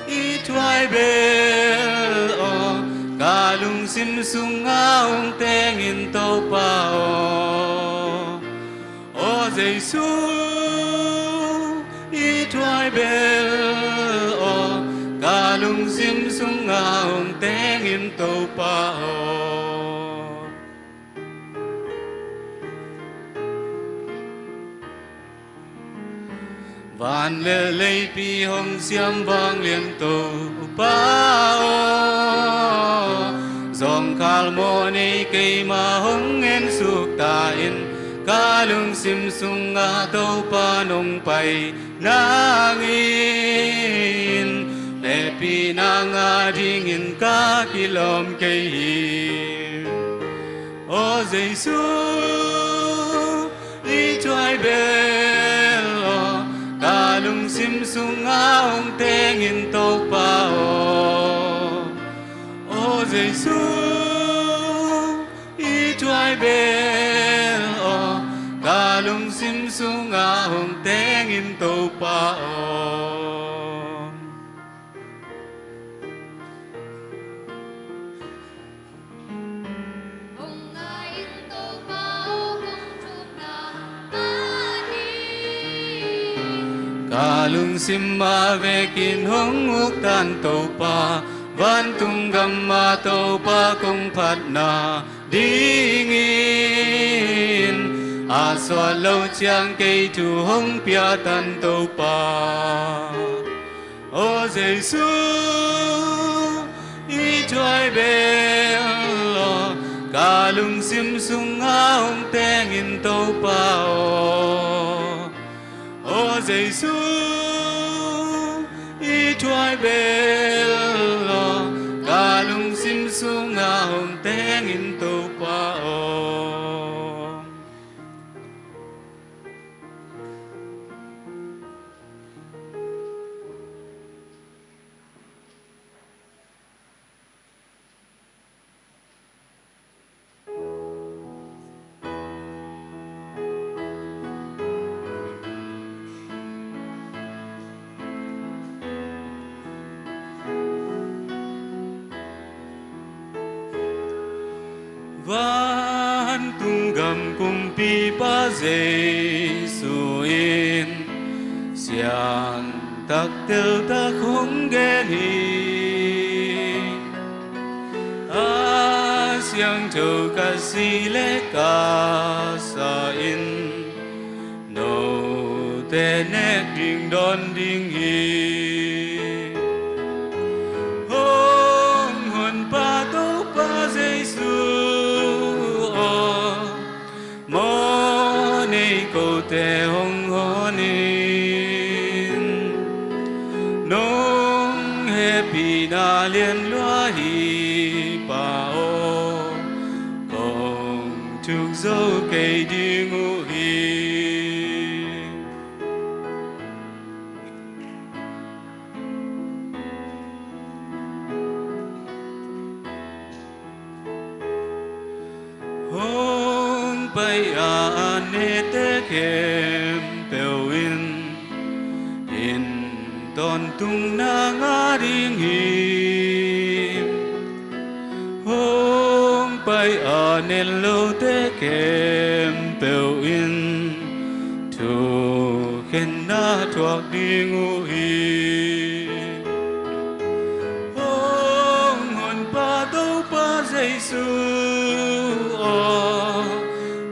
i thuai bel aw, ka lungsim sungah hong teng in Topa aw. Aw Jesu, i thuai bel aw, ka lungsim sungah hong teng in Topa aw. Van le leipi hong siam vanglian Topa aw, zawngkhal mawh nei keima hong en suk ta in, ka lungsim sungah Topa nong pai nangin, hehpihna ngah dingin ka kilawm kei hi. Aw Jesu, i thuai bel aw, ka lungsim sungah hong teng in Topa aw. Aw Jesu, i thuai bel aw, ka lungsim sungah hong teng in Topa aw. Hong ngai in Topa aw, kong thumna mah hi. Ka lungsim a vekin hong uk tan Topa, vantung gam ah Topa kong phatna dingin, a suah lo ciang kei thu hong pia tan Topa. Aw Jesu, i thuai bel aw, ka lungsim sungah hong teng in Topa aw. Aw Jesu, i thuai bel aw, ka lungsim sungah hong teng in Topa aw. Vantung gam kumpipa Jesu in siangtak teltak hong gen hi. A siangtho ka si le ka sa in, note nek ding dawn ding hi. Hong honpa Topa Jesu aw, mawh nei kote hong hon in, nong hehpihna lian lua hi Pa aw, kong thuk zo kei ding uh hi. Hong pai a, a nete khempeuh in, in tawntung na ngah ding hi. Hong pai a nen lote khempeuh in thukhenna thuak ding uh hi. Hong Honpa Topa Jesu aw,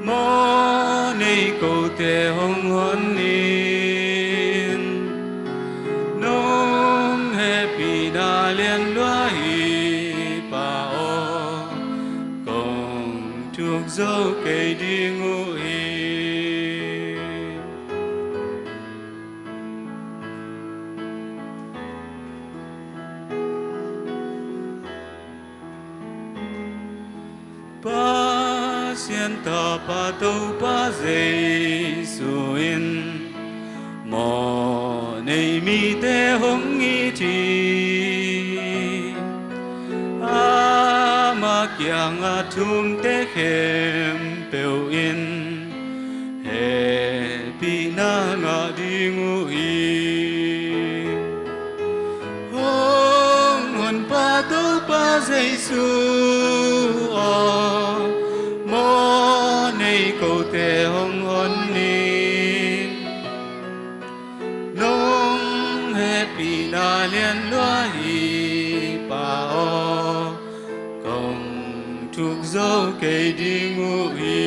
mawh nei kote hong hon in. Nong hehpihna lianlua hi Pa aw, kong thuk zo kei ding uh hi. Pasian Tapa Topa Jesu in mawh nei mite hong it hi. Ama kiangah thumte khempeuh in hehpihna ngah ding uh hi. Hong Honpa Topa Jesu aw, mawh nei kote hong hon in. Nong hehpihna lianlua hi Pa aw, kong thuk zo kei ding uh hi.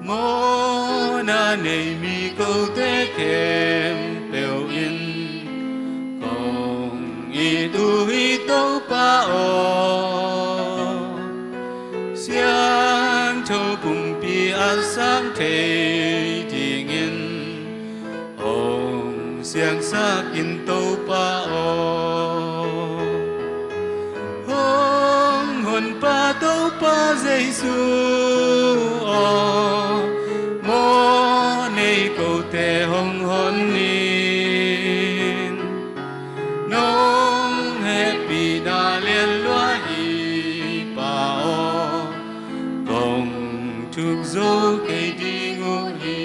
Mawhna nei mi kote khempeuh in kong it uh hi Topa aw. Siangtho pumpi a sang thei dingin hong siangsak in Topa aw. Hong Honpa Topa Jesu aw, mawh nei kote hong hon in. Nong hehpihna lianlua hi Pa aw, kong thuk zo kei ding uh hi.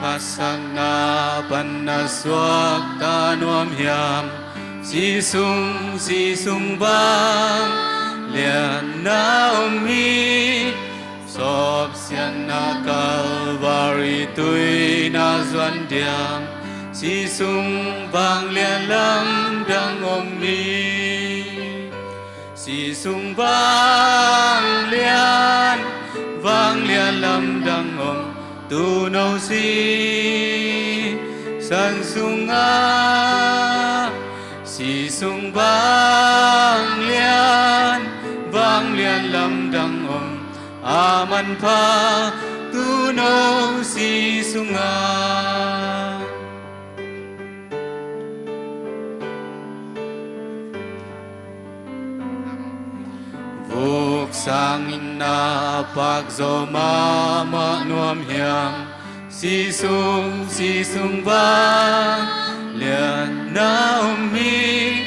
Kiphatsakna pan na suakta nuam hiam? Si sung, si sung bang lianna om hi. Sawpsiatna Kalvari tui na zuan diam? Si sung vanglian lamdang om hi. Si sung vanglian, vanglian lamdang om, tuuno sisan sungah. Si sung vanglian, vanglian lamdang om, a manpha tuuno si sungah. Sang inn ah pakzaw mahmah nuam hiam? Sih sung, sih sung bang lianna om hi.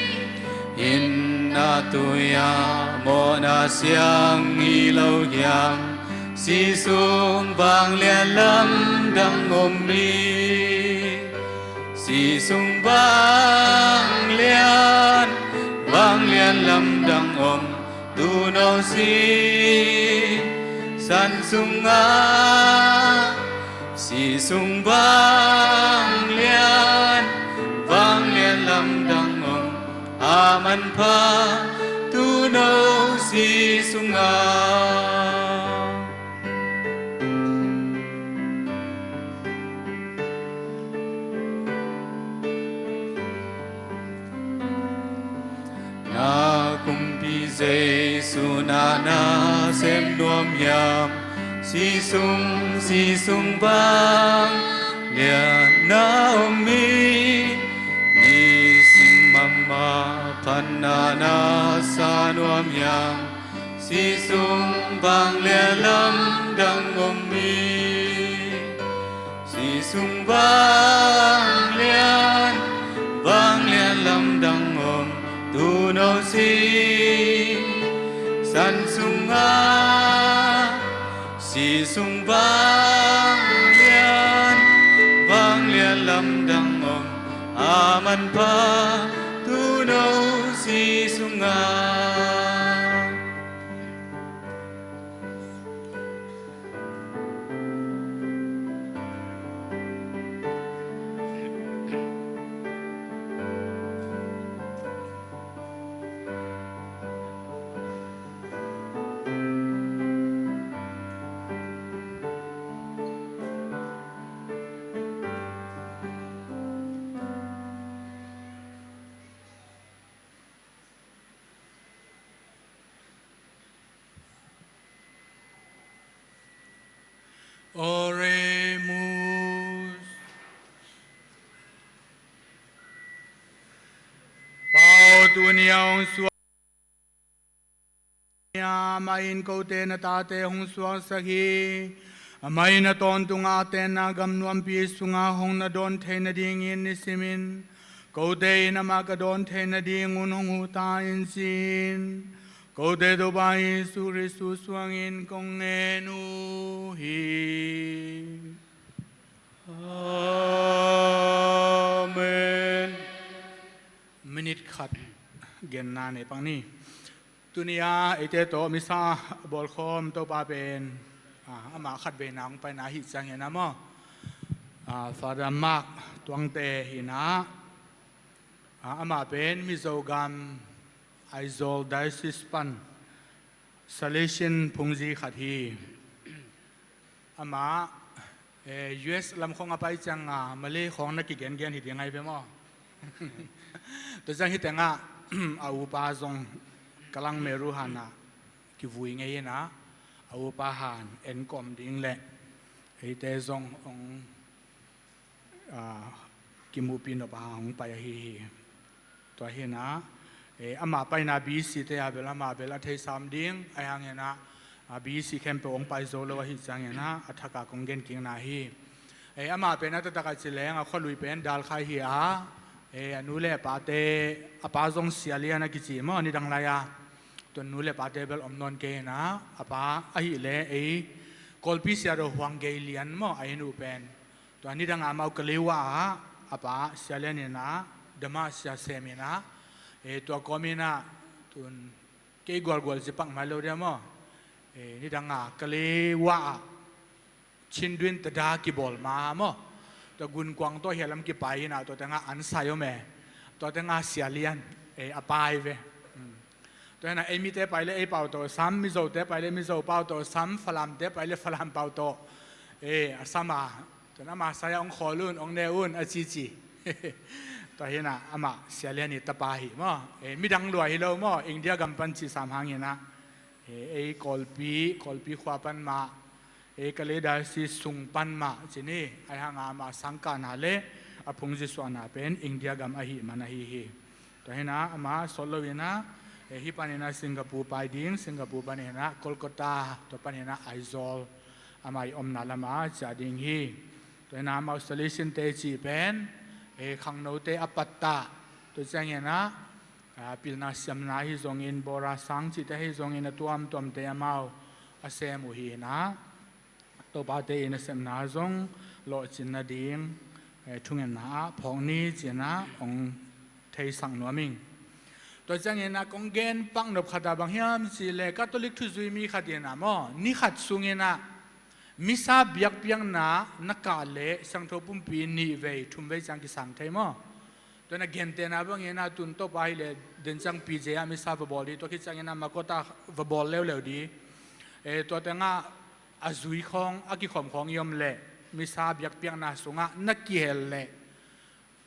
Inn ah tui ah mawhna siang hi lo hiam? Sih sung vanglian lamdang om hi. Sih sung vanglian, vanglian lamdang om, tuuno sih san sungah. Sih sung vanglian, vanglian lamdang om, a manpha tuuno sih sungah. Na kumpi Jesu na na sem nuam hiam? Sih sung, sih sung vanglian na om hi. Nisim mahmah phatna na sa nuam hiam? Sih sung vanglian lamdang om hi. Sih sung vanglian, vanglian lamdang om, tuuno sih san sungah. Sih sung vanglian, vanglian lamdang om, a manpha tuuno sih sungah. Oremus. Pau tuni a hong suak amah in kote na tate hong suaksak hi. Amah in a tawntung a tenna gam nuampi sungah hong na dawn theih nadingin nisimin kote in amah ka dawn theih nadingun hong huh ta in ci-in, kote Topa Jesu Khristu suangin kong ngen uh hi. Amen. Minit khat genna nei pak ni. Tuni a eite tawh misa bawlkhawm Topa pen, ah, amah khatveina hong paina ahi ciangin a maw, ah, Father Mark Tuangte hi-in ah, ah, amah pen Mizo gam Aizawl Diocese pan Salesian phungzi khat hi. Amah, eh, U S lam khawng a pai ciang a, Malay khawng na kigengen hi ding ahi ve maw? Tua ciang hih tengah a upa zong Kalang Meru hanah kivui ngei in ah, a upa han enkawm ding le eite zong hong, ah, kimuhpih nop a hong pai ahi hi. Tua hi-in ah, eh, amah paina B C te a bel amah bel a theisa om ding, ahi hangin ah, ah, B C khempeuh hong pai zo lo ahi ciangin ah, a thak a kong genkikna hi. Eh, amah pen a taktak a ci leng a khualui pen Dalkhai hi a, eh, a nu le a pate, a pa zong Sia Lian a kici maw, nidang lai a. Tua nu le pate bel om nawn kei in ah, a pa ahih leh ei Kawlpi Sia Do Huang Gei Lian maw, a inn uh pen. Tua nidang a amau Kalewa ah a pa Sia Lian in ah dama sia sem in ah, eh, tua kawm in ah tun kei gualgual ci pak mai lo dia maw. Eh, nidang a Kalewa ah Chin Duin Tada kibawl ma maw. Tua gunkuang tawh hia lam kipai in ah tua tengah an sai om e. Tua tengah Sia Lian, eh, a pai ve. Hmm. Tua hi-in ah ei mite pai le ei pau tawh sam, Mizote pai le Mizo pau tawh sam, Falamte pai le Falam pau tawh, eh, a sam a. Tua hi-in amah sai a hong khawl un, hong ne un a cici. Tua hi-in ah amah Sia Lian i tapa hi maw. Eh, midang lua hi lo maw, India gam pan ci sam hangin ah. Eh, ei Kawlpi, Kawlpi khua pan mah, ei Kalay Diocese sung pan mah ci ni, ahi hang a amah sangkahna le a phungzi suahna pen India gam ahih man ahi hi. Tua hi-in ah amah sawt lo in ah, Eh, hih panin ah Singapore pai ding, Singapore panin ah Kolkata, tua panin ah Aizawl, amah i omna lamah ciah ding hi. Tua hi a, amau Salesian te cih pen, eh, khangnote a pattah, tua ciangin ah, ah, pilna siamna ahi zongin, bora sang cihte ahi zongin a tuamtuamte amau a sem uh hi a, Topate i nasepna zong lawhcin nading, eh, thungetna ah phawk ni ci-in ah hong theisak nuam ing. Tua ciangin ah kong gen pak nop khat ah bang hiam cih leh Catholic thuzui mi khat in ah maw, ni khat sungin ah Missa biakpiakna na kah leh Siangtho Pumpi nih vei, thum vei ciang kisang thei maw. Tua in ah gentehna bangin ah tun Topa hi leh den ciang P J ah Missa va bawl ding, tua khit ciangin ah Makota va bawl leuleu ding. Eh, tua teng ah a zui khawng, a kikhawm khawng i om leh, Missa biakpiakna sungah na kihel leh,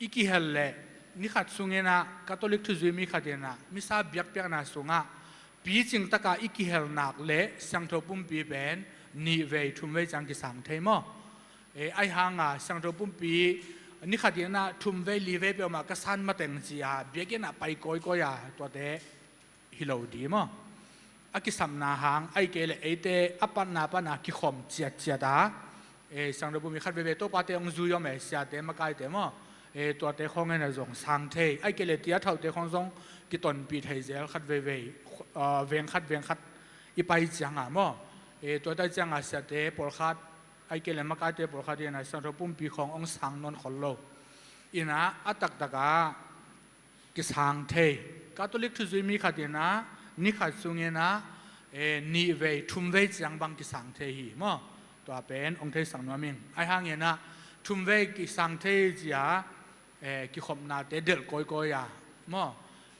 i kihel leh, ni khat sungin ah Catholic thuzui mi khat in ah Missa biakpiakna sungah picing takin i kihel nak leh Siangtho Pumpi pen nih vei, thum vei ciang kisang thei maw. Eh, ahi hang a Siangtho Pumpi ni khat in ah thum vei, li vei peuhmah ka san mateng ci-a biakinn ah pai kawikawi a, tuate hi lo ding maw. A kisapna hang, ahih kei leh eite a patna pana kikhawm ciatciat a, eh, Siangtho Pumpi khat veivei Topate hong zui om e, siate makaite maw, eh, tuate khawng in ah zong sang thei. Ahih kei leh tia thaute khawng zong kitonpih thei zel, khat veivei, ah, veng khat veng khat i pai ciang a maw. Eh, tua tai ciang a siate pawlkhat, ahih kei leh makaite pawlkhat in ah Siangtho Pumpi khawng hong sang nawn khol lo. In ah a taktak ah kisang thei. Catholic thuzui mi khat in ah ni khat sungin ah, eh, nih vei, thum vei ciang bang kisang thei hi maw. Tua pen hong theisak nuam ing. Ahi hangin ah thum vei kisang thei ci-a, eh, kikhopnate delh kawikawi a maw.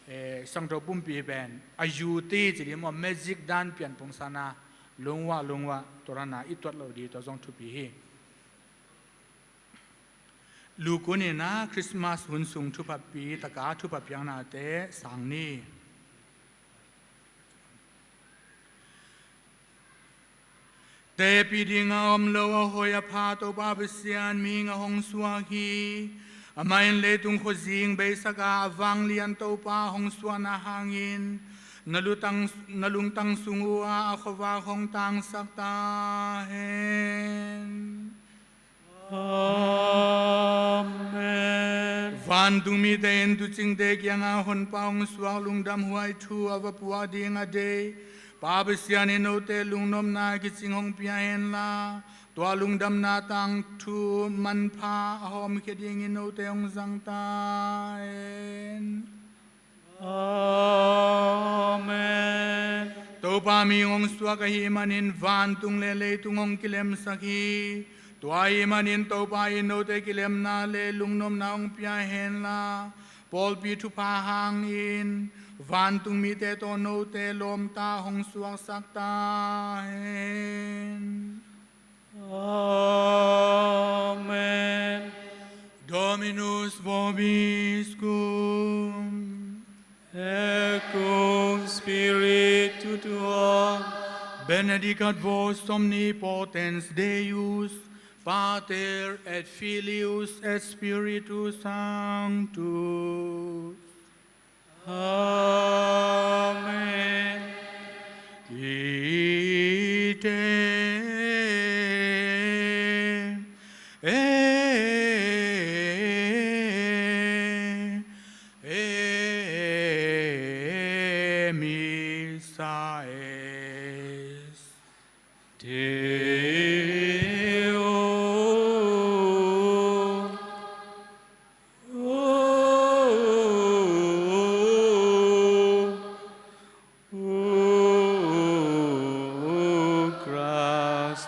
Eh, Siangtho Pumpi pen a yuti ci ding maw, magic dan pian pungsan a, lungwah lungwah, tua dan a i tuat loh ding, tua zong thupi hi. Luk hun in ah Christmas hun sung thupha pi taka thupha piaknate sang ni. Tepih ding a om lo a hoih a pha Topa Pasian mihing a hong suak hi. Amah in leitung khuazing beisak a, a vanglian Topa hong suahna hangin na lutang, na lungtang sung uh ah a khuavak hong tangsak ta hen. Amen. Vantung mite in tuucingte kiangah Honpa hong suak lungdamhuai thu a va puak ding a deih Pa Pasian in note lungnopna kicing hong pia henla, tua lungdamna tangthu manpha a hawmkhia dingin note hong zang ta hen. Amen. Topa mihing hong suak ahih manin vantung le leitung hong kilemsak hi. Tua ahih manin Topa in note kilemna le lungnopna hong pia henla, pawlpi thupha hangin vantung mite tawh note lawmta hong suaksak ta hen. Amen. Dominus vobiscum. Et cum spiritu tuo. Benedicat vos omnipotens Deus, Pater et Filius et Spiritus Sanctus. Amen. Ite missa est. Te o, o, o, o, gratias.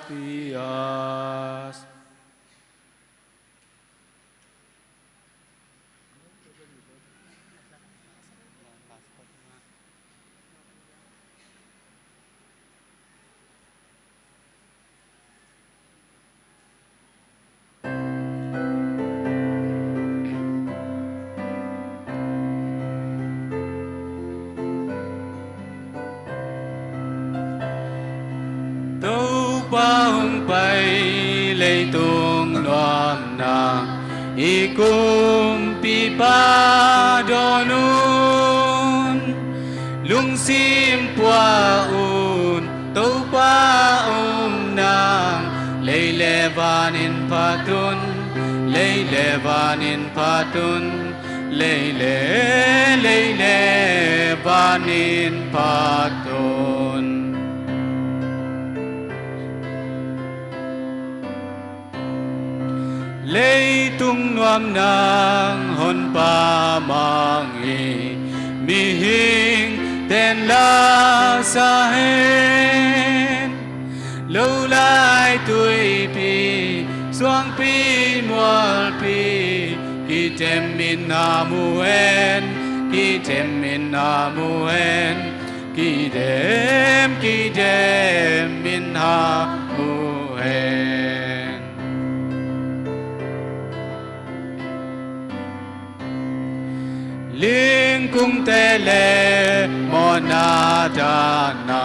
Topa hong pai leitung nuamna i kumpipa dawn un. Lungsim pua un, Topa um nang. Lei le van in phat un, lei le van in phat un, lei le, lei le van in phat un. Leitung nuam nang Honpa mang hi, mihing ten la sa hen. Lo lai tuipi, suangpi mualpi, kidem in na mu hen, kidem in na mu hen. Kidem, kidem in na mu hen. Lingkungte le mawhna dahna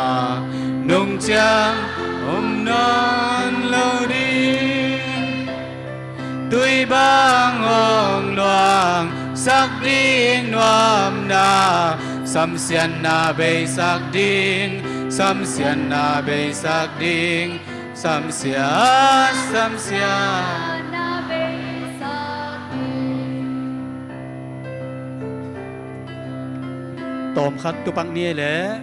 nung ciang om nawn lo ding. Tui bang hong luangsak ding nuamna, samsiatna beisak ding, samsiatna beisak ding, samsiat, samsiat. Tawmkhat tupak ni le.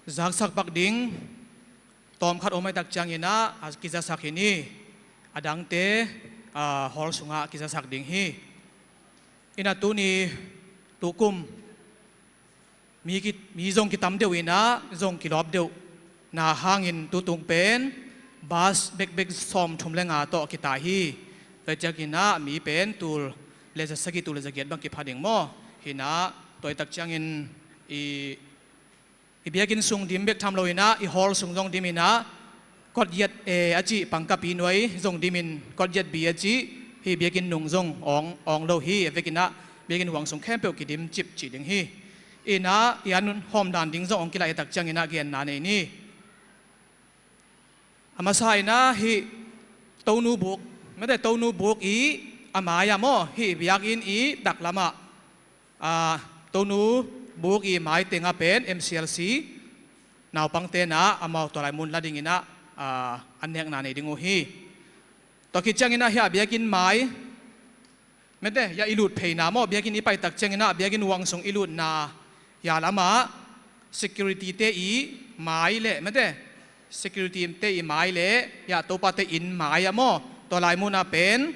Zaksak pak ding. Tawmkhat om aitak ciangin ah a kizasak hi ni. A dangte, a, hall sungah kizasak ding hi. Inah tuni tukum mi, ki, mi zong kitam deuh inah zong kilawp deuh na hangin tutung pen bus bekbek sawmthum le nga tawh kita hi. Tua ciangin ah mi pen tul le za sagih, tul le za giat bang kipha ding maw? Hinah tua aitak ciangin i, i biakinn sung dim bek tham lo inah i hall sung zong dim inah kot giat A a cih pangkapi nuai zong dimin kot giat B a cih hih biakinn nung zong awng, awng lo hi. A vekinah biakinn huang sung khempeuh kidim cip cih ding hi. Inah i an hawm dan ding zong hong kilaih tak cianginah genna nei ni. A masa inah hih Tonu buk, mete Tonu buk i a mai-ah maw, hih biakinn i taklamah, a, Tonu buk i mai tengah pen M C L C naupang tenah amau tua lai mun la dinginah, a, an nekna nei ding uh hi. Tua khit cianginah hih a biakinn mai, mete, ya i lut pheina maw, biakinn i paitak cianginah biakinn huang sung i lutna ya lamah security te i mai le, mete, security te i mai le ya Topa te inn mai-ah maw, tua lai munah pen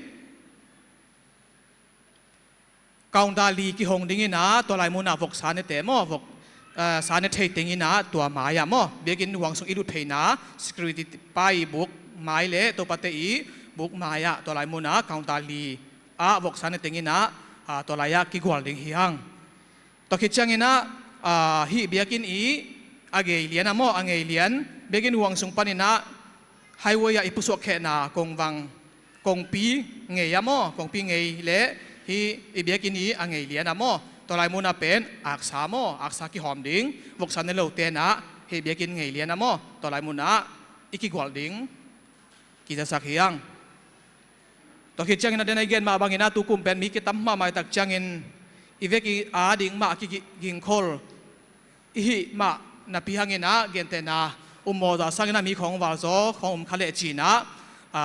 counter li kihong dinginah tua lai munah voksa nete maw, vok, eh, sa ne thei tenginah tua mai-ah maw, biakinn huang sung i lut pheina security pa i buk mai le Topa te i buk mai-ah tua lai munah counter li ah voksa ne tenginah, ah, tua lai-ah kigual ding hi hang. Tua khit cianginah, ah, hih biakinn i a gei lian-ah maw, a ngei lian, biakinn huang sung paninah highway ah i pusuak khehna kongvang, kongpi ngei-ah maw, kongpi ngei le hih i biakinn i a ngei lian-ah maw, tua lai munah pen aksa maw, aksa kihawm ding, voksa ne lo tenah hih biakinn ngei lian-ah maw, tua lai munah i kigual ding kizasak hi hang. Tua khit ciangin a den a i gen mah banginah tukum pen mi kitam mahmah i tak ciangin i vek i a ding mah a kigingkhol i hih mah napi hanginah gentehna um mawza sanginah mi khawng valzaw khawng um kha leh cinah, a,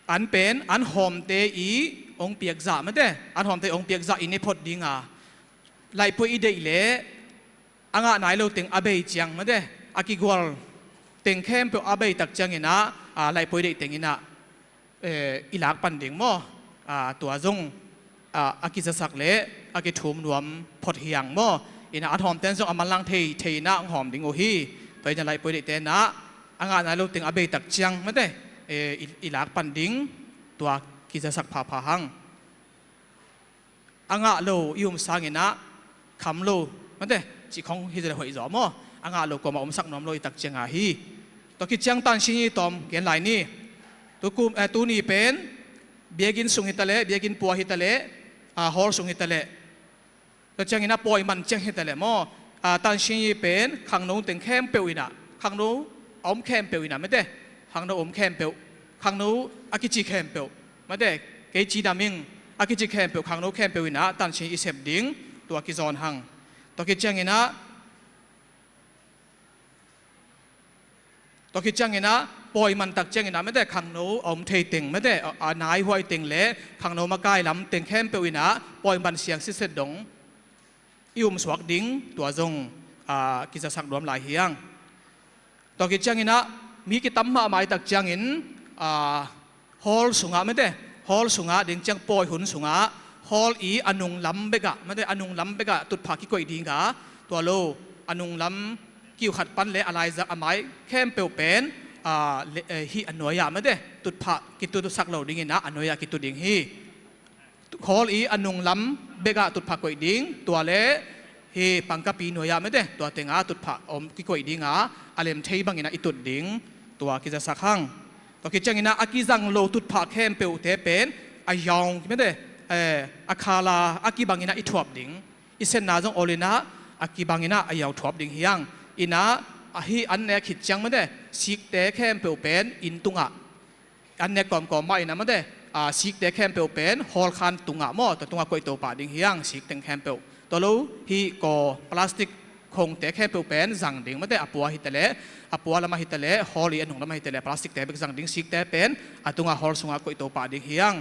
an pen an hawmte i hong piakzah, mete, an hawmte i hong piakzah i ne phot dinga laihpuai i deih leh a ngah nai lo teng a bei ciang, mete, a kigual teng khempeuh a bei tak cianginah, a, laihpuai deih tenginah, eh, i lak pan ding maw? A, tua zong, a, a kizasak le a kithum nuam phot hi hang maw? Inah an hawmten zong a manlang thei thei inah hong hawm ding uh hi. Tua inah laihpuai deih tenah a ngah nai lo teng a bei tak ciang, mete, eh, i, i lak pan ding, tua kizasak phapha hang. A ngah lo i um sanginah kham lo, mete, cih khong hi zale hoih zaw maw? A ngah lo kuamah omsak nuam lo i tak cianga hi. Tua khit ciang tansin i tawm gen lai ni. Tukum, eh, tuni pen biakinn sung hitaleh, biakinn pua hitaleh, a, hall sung hitaleh, tua cianginah pawi man ciang hitaleh maw, a, tansin i pen khangno teng khempeuh inah, khangno a om khempeuh inah, mete, khangno a om khempeuh, khangno a kici khempeuh, mete, kei ci dam ing, a kici khempeuh, khangno khempeuh in ah tansin i sep ding, tua kizawn hang. Tua khit ciangin ah, tua khit ciangin ah pawi man tak ciangin ah mate khangno a om thei teng mate, a, a naihuai teng le khangno makai lam teng khempeuh in ah pawi man siang sitset dong i umsuak ding, tua zong, aa, kizasak nuam lai hi hang. Tua khit ciangin ah mi kitam mahmah i tak ciangin, aa, hall sungah mate, hall sungah ding ciang pawi hun sungah hall i a nunglam bekah mate, a nunglam bekah tutphah kikoih ding a, tua lo a nunglam kiu khat pan le a laizak a mai khempeuh pen, aa, le, eh, hih a nuai-ah mate tutphah kitusak lo dingin ah a nuai-ah kitu ding hi. Hall i a nunglam bekah tutphah koih ding, tua le hih pangkapi nuai-ah mate, tua tengah tutphah om kikoih ding a, a lem thei bangin ah i tut ding, tua kizasak hang. Tua khit ciangin ah a kizang lo tutphah khempeuhte pen a yaung mate, eh, a khala a kibangin ah i thuap ding. I senna zong ol in ah a kibangin ah a yaung thuap ding hi hang. In ah a hih an nek khit ciang mate, sikte khempeuh pen inn tungah an nek kawmkawm mah in ah mate, aa, sikte khempeuh pen hall khan tungah maw, tua tungah koihto pah ding hi hang, sik teng khempeuh. Tua lo hih kaw plastic khongte khempeuh pen zang ding mate, a pua hi ta leh, a pua lamah hi ta leh, hall i a nunglamah hi ta leh plastic te bek zang ding, sikte pen a tungah hall sungah koihto pah ding hi hang.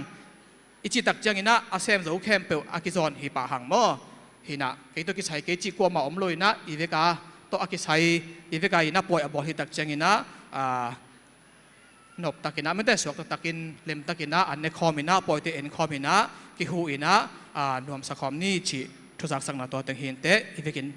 I cih tak ciangin ah a sem zo khempeuh a kizawn hi pah hang maw. Hi in ah kei tawh kisai kei cih kuamah om lo in ah i vekah tawh a kisai, i vekah in ah pawi a bawl hi tak ciangin ah, aa, nop takin ah mate, suakta takin, lem takin ah an ne khawm in ah, pawite en khawm in ah, kihu in ah, aa, nuamsa khawm ni cih thuzaksakna tua teng hi inteh, i vekin.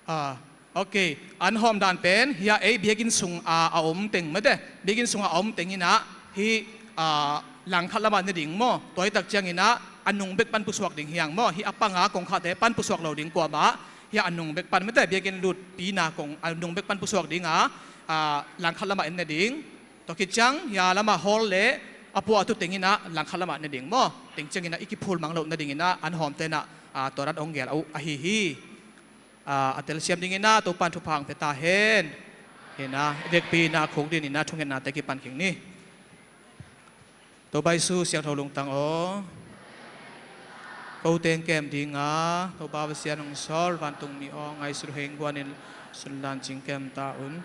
Aa, ok. An hawm dan pen hia ei biakinn sung a, a om teng mate, biakinn sungah a om teng in ah hih, aa, langkhat lamah ne ding maw. Tua hi tak ciangin ah a nung bek pan pusuak ding hi hang maw. Hih a panga kongkhakte pan pusuak lo ding kuamah, hih a nung bek pan mate, biakinn lutpina kong a nung bek pan pusuak ding a, aa, langkhat lamah en ne ding. Tua khit ciang hia lamah hall le a pua a tu teng in ah langkhat lamah ne ding maw. Teng ciangin ah i kiphul mang loh nadingin ah an hawmte in ah, aa, tua dan ong gel uh ahi hi. Aa, a telsiam dingin ah Topa'n thupha hong pia ta hen. Hi in ah i vekpi in ah khukdin in ah thungetnate kipan kik ni. Topa Jesu siangtho lungtang aw, kote hong kem ding a, Topa Pasian hong sawl, vantungmi aw, ngaihsut hong guan in, sunlan cing kem ta un.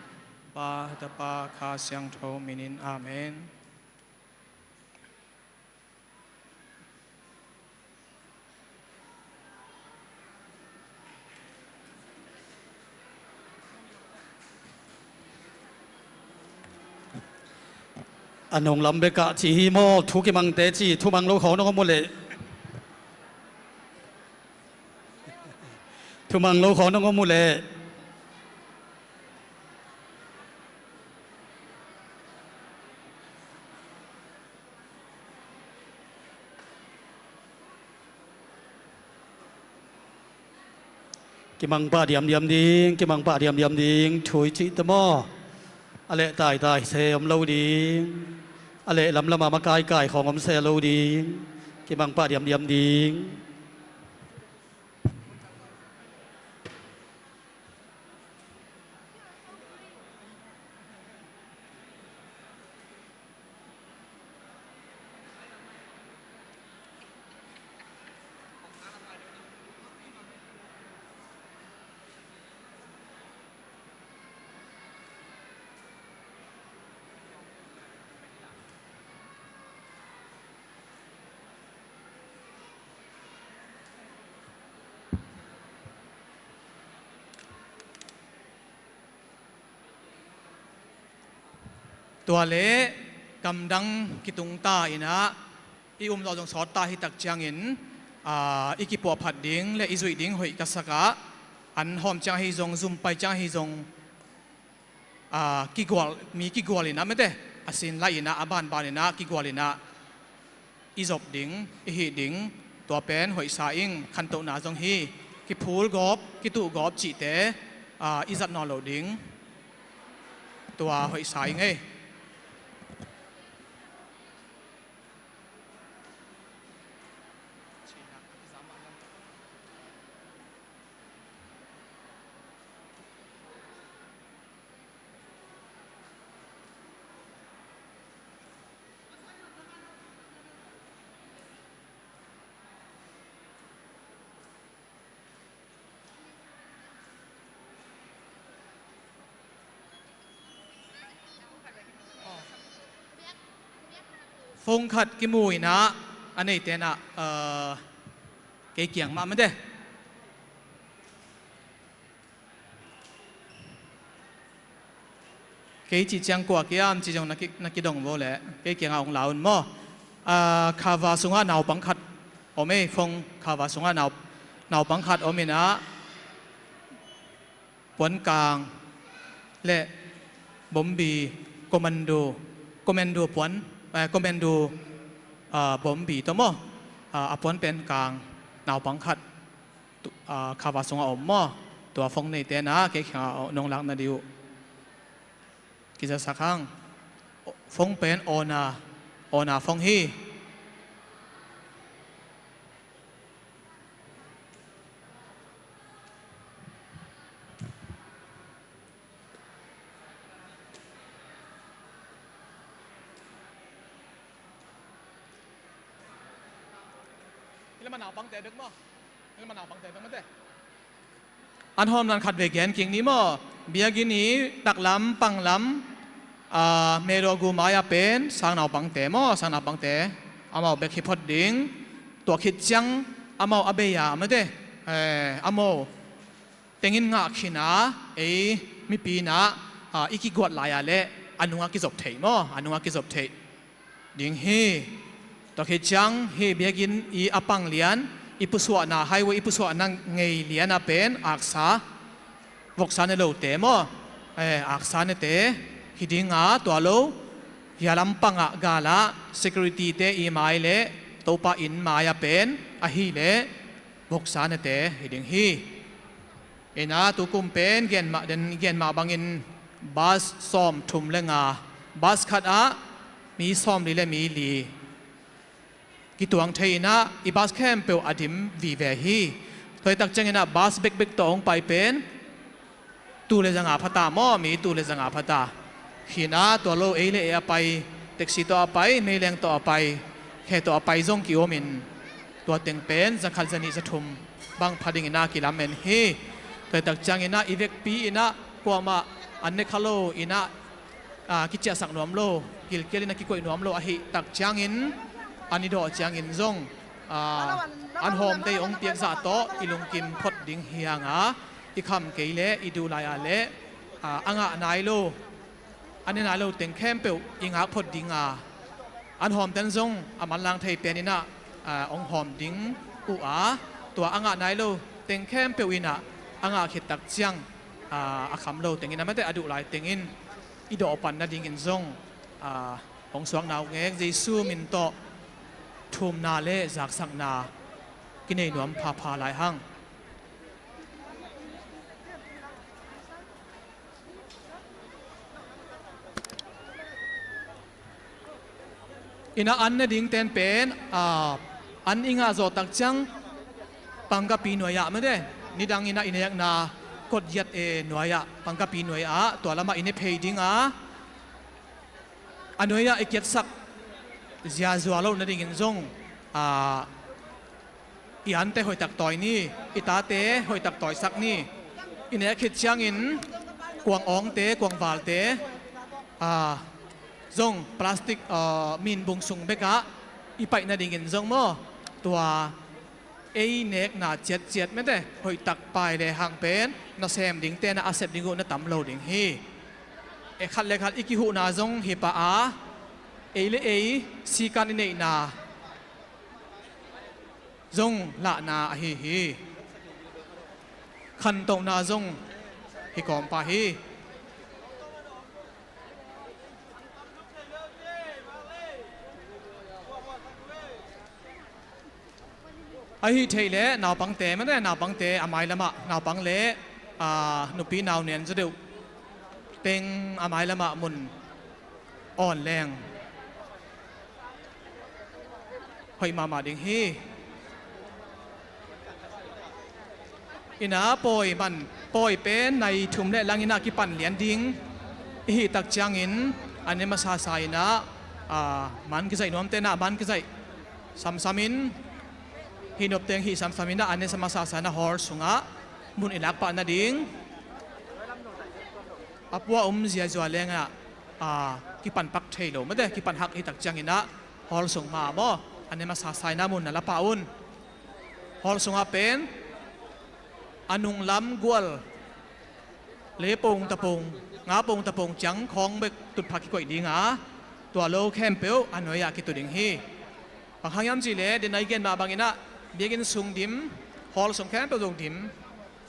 Pa, Tapa, Kha Siangtho min in. Amen. A nunglam bekah ci hi maw, thu kimangte ci, thumang lo khawng nong om uh leh. Thumang lo khawng nong om uh leh. Kimang pah diamdiam ding, kimang pah diamdiam ding, thu i cih ta maw. A leh taitai se om lo ding, a leh lamlam a makaikai khawng om se lo ding, kimang pah diamdiam ding. Tua leh gamdang kitung ta in ah, i um zawh zong sawt ta hi tak ciangin, aa, i kipuahphat ding le i zuih ding hoih ka sak ah, an hawm ciang ahi zong, zum pai ciang ahi zong, aa, kigual, mi kigual in ah mate, a sin lai in ah, a banban in ah, kigual in ah, i zop ding, i hih ding, tua pen hoihsa ing. Khantohna zong hi, kiphul gawp, kituh gawp cihte, aa, i zat nawn loh ding, tua hoihsa ing ei. Phone khat kimu inah a neite inah, eh, kei kiang mah mate. Kei cih ciang kua kiam cih zong na ki, na kidong vo leh kei kiangah hong la un maw. Ah, khava sungah naupang khat om ei, phone khava sungah nau, naupang khat om inah puankang le bombi, commando, commando puan, eh, commando, ah, bombi tawh maw. Ah, a puan pen kang naupang khat tu, ah, khava sungah om maw. Tua phone neite inah kei kiangah nong lak nading uh kizasak hang. Phone pen aw na, aw na phone hi. An hawm nan khat vei gen kik ni maw. Biakinn i taklam panglam, ah, medogu mai-ah pen sang naupangte maw, sang naupangte amau bek hi phot ding. Tua khit ciang amau a bei-a mate, eh, amau tengin ngah khin a, ei mipi inah, ah, i kiguat lai-a le a nungah kizop theih maw, a nungah kizop theih ding hi. Tua khit ciang hih biakinn i a pang lian, i pusuahna, highway i pusuahna ngei lian ah pen aksa, voksa ne lote maw, eh, aksa nete hi ding a, tua lo hia lampangah galah security-te i mai le Topa inn mai-ah pen ahih leh voksa nete hi ding hi. Inah tukum pen gen mah den, gen mah bangin bus sawmthum le nga, bus khatah mi sawmli le mi li kituang thei inah i bus khempeuh a dim vive hi. Tua hi tak ciang inah bus bekbek tawh hong pai pen tul le za nga phata maw, mi tul le za nga phata. Hi inah tua lo ei le ei a pai, taxi tawh a pai, meileng tawh a pai, khe tawh a pai zong ki-om in, tua teng pen za khat, za nih, za thum bang pha ding inah kilamen hi. Tua hi tak ciang inah i vekpi inah kuamah an ne kha lo inah, ah, kiciahsak nuam lo, gilkial inah kikoih nuam lo ahih tak ciangin an i dawh ciangin zong, ah, an hawmte i hong piak zah tawh i lungkim phot ding hi hang a, i kham kei le i duh lai-a le, ah, a ngah nai lo, a ne nai lo teng khempeuh i ngak phot ding a, an hawmten zong a manlang thei pen inah, ah, hong hawm ding uh a, tua a ngah nai lo teng khempeuh inah a ngah khit tak ciang, ah, a kham lo tengin a mate a duh lai tengin i dawh pan nadingin zong, ah, hong suak nau ngek Jesu min tawh thumna le zaksakna kinei nuam phapha lai hang. Inah an ne ding ten pen, ah, an i ngah zawh tak ciang pangkapi nuai-ah mate, nidang inah i nekna kotgiat e nuai-ah, pangkapi nuai-ah tua lamah i ne phei ding a, a nuai-ah i kiatsak ziazua loh nadingin zong, ah, i ante hoihtak tawi ni, i tate hoihtak tawisak ni. I nek khit ciangin kuang awngte, kuang valte, ah, zong plastic, ah, min bung sung bekah i paih nadingin zong maw, tua ei nekna ciatciat mate hoihtak pai le hang pen nasem dingte na a sep ding uh na tam lo ding hi. E khat le khat i kihuhna zong hi pah a, ei le ei sikan i neihna zong lahna ahi hi. Khantohna zong hi kawm pah hi. Ahih theih leh naupangte mate, naupangte a mailamah, naupang le, aa, nupi nau nian zaw deuh teng a mailamah mun awn leng hoih mahmah ding hi. Ina pawi man, pawi pen nai thum le lang ina kipan lian ding i hih tak ciangin a ne masasa ina, aa, man kizaih nuamte ina man kizaih samsam in, hih nopteng hih samsam ina a ne masasa ina hall sungah mun i lak pah nading a pua um ziazua lengah, aa, kipan pak thei lo mate, kipan hak hih tak ciang ina Hall sung mah maw, a ne masa sa in ah mun na la pah un. Hall sungah pen a nunglam gual le pong tapong, nga pong tapong ciang khawng bek tutphah kikoih ding a, tua lo khempeuh a nuai-ah kitu ding hi. Bang hang hiam cih leh, den a i gen mah bangin ah biakinn sung dim, hall sung khempeuh zong dim,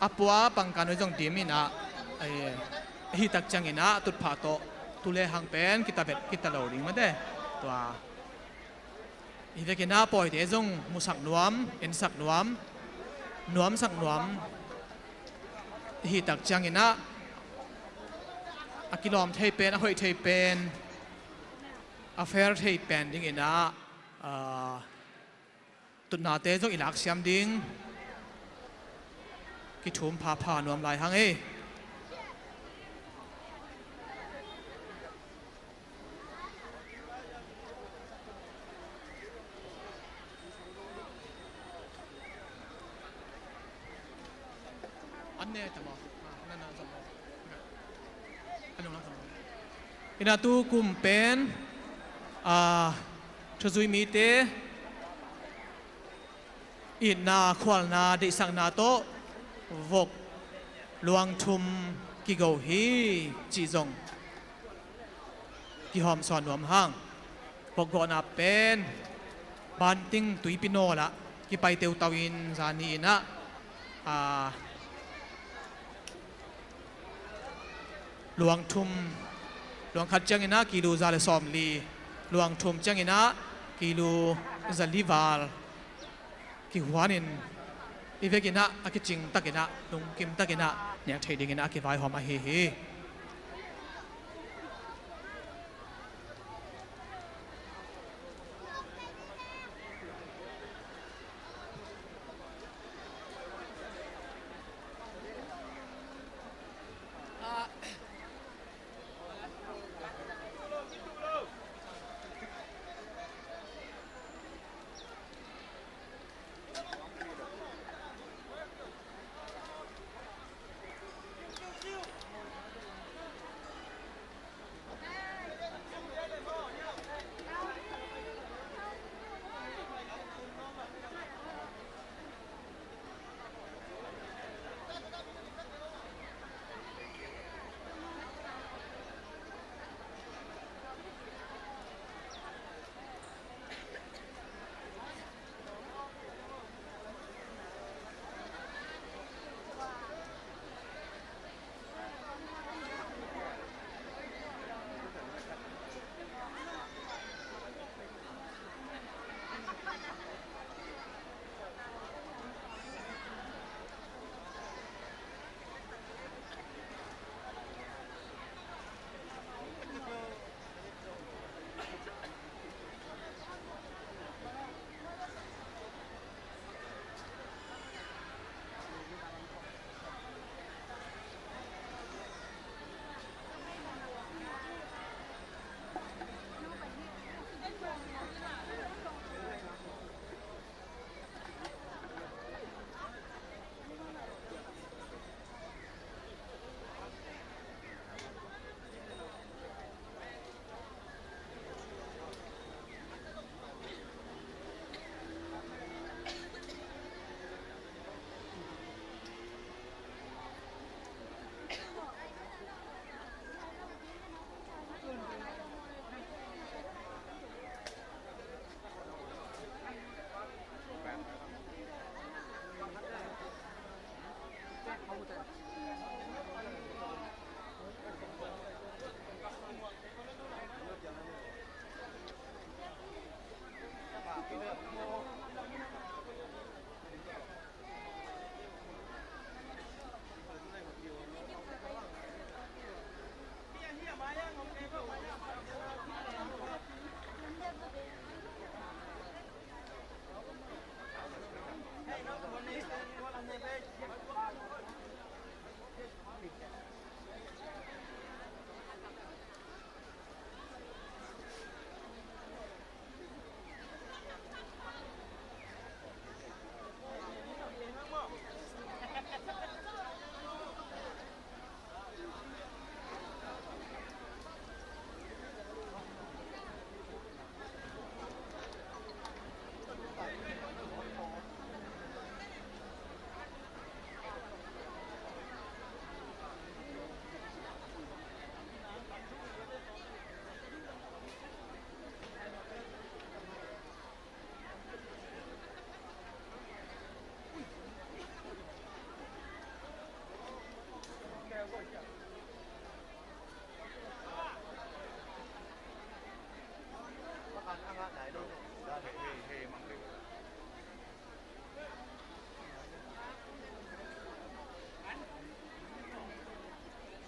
a pua pangkang nuai zong dim in ah, eh, ahih tak ciangin ah tutphah tawh tu le hang pen kita vet kita lo ding mate. Tua hi vekin ah pawite zong musak nuam, ensak nuam, nuamsak nuam ahih tak ciangin ah a kilawm thei pen, a hoih thei pen, a fair thei pen dingin ah, ah, tutnate zong i laksiam ding kithum phapha nuam lai hang ei. An ne ta maw? Ah, na, na, zom maw? An nung lam zom maw? Ina tu kum pen, ah, thuzui mite itna, khualna, deihsakna tawh vok luang thum kigo hi cih zong kihawmsawn nuam hang. Vokgawhna pen banting tuipi nawl ah kipai teutau in zani in ah, aa, luang thum, luang khat ciangin ah kilu za le sawmli, luang thum ciangin ah kilu zali val kihuanin i vekin ah a kicing takin ah, lungkim takin ah nek theih dingin ah a kivaihawm ahi hi.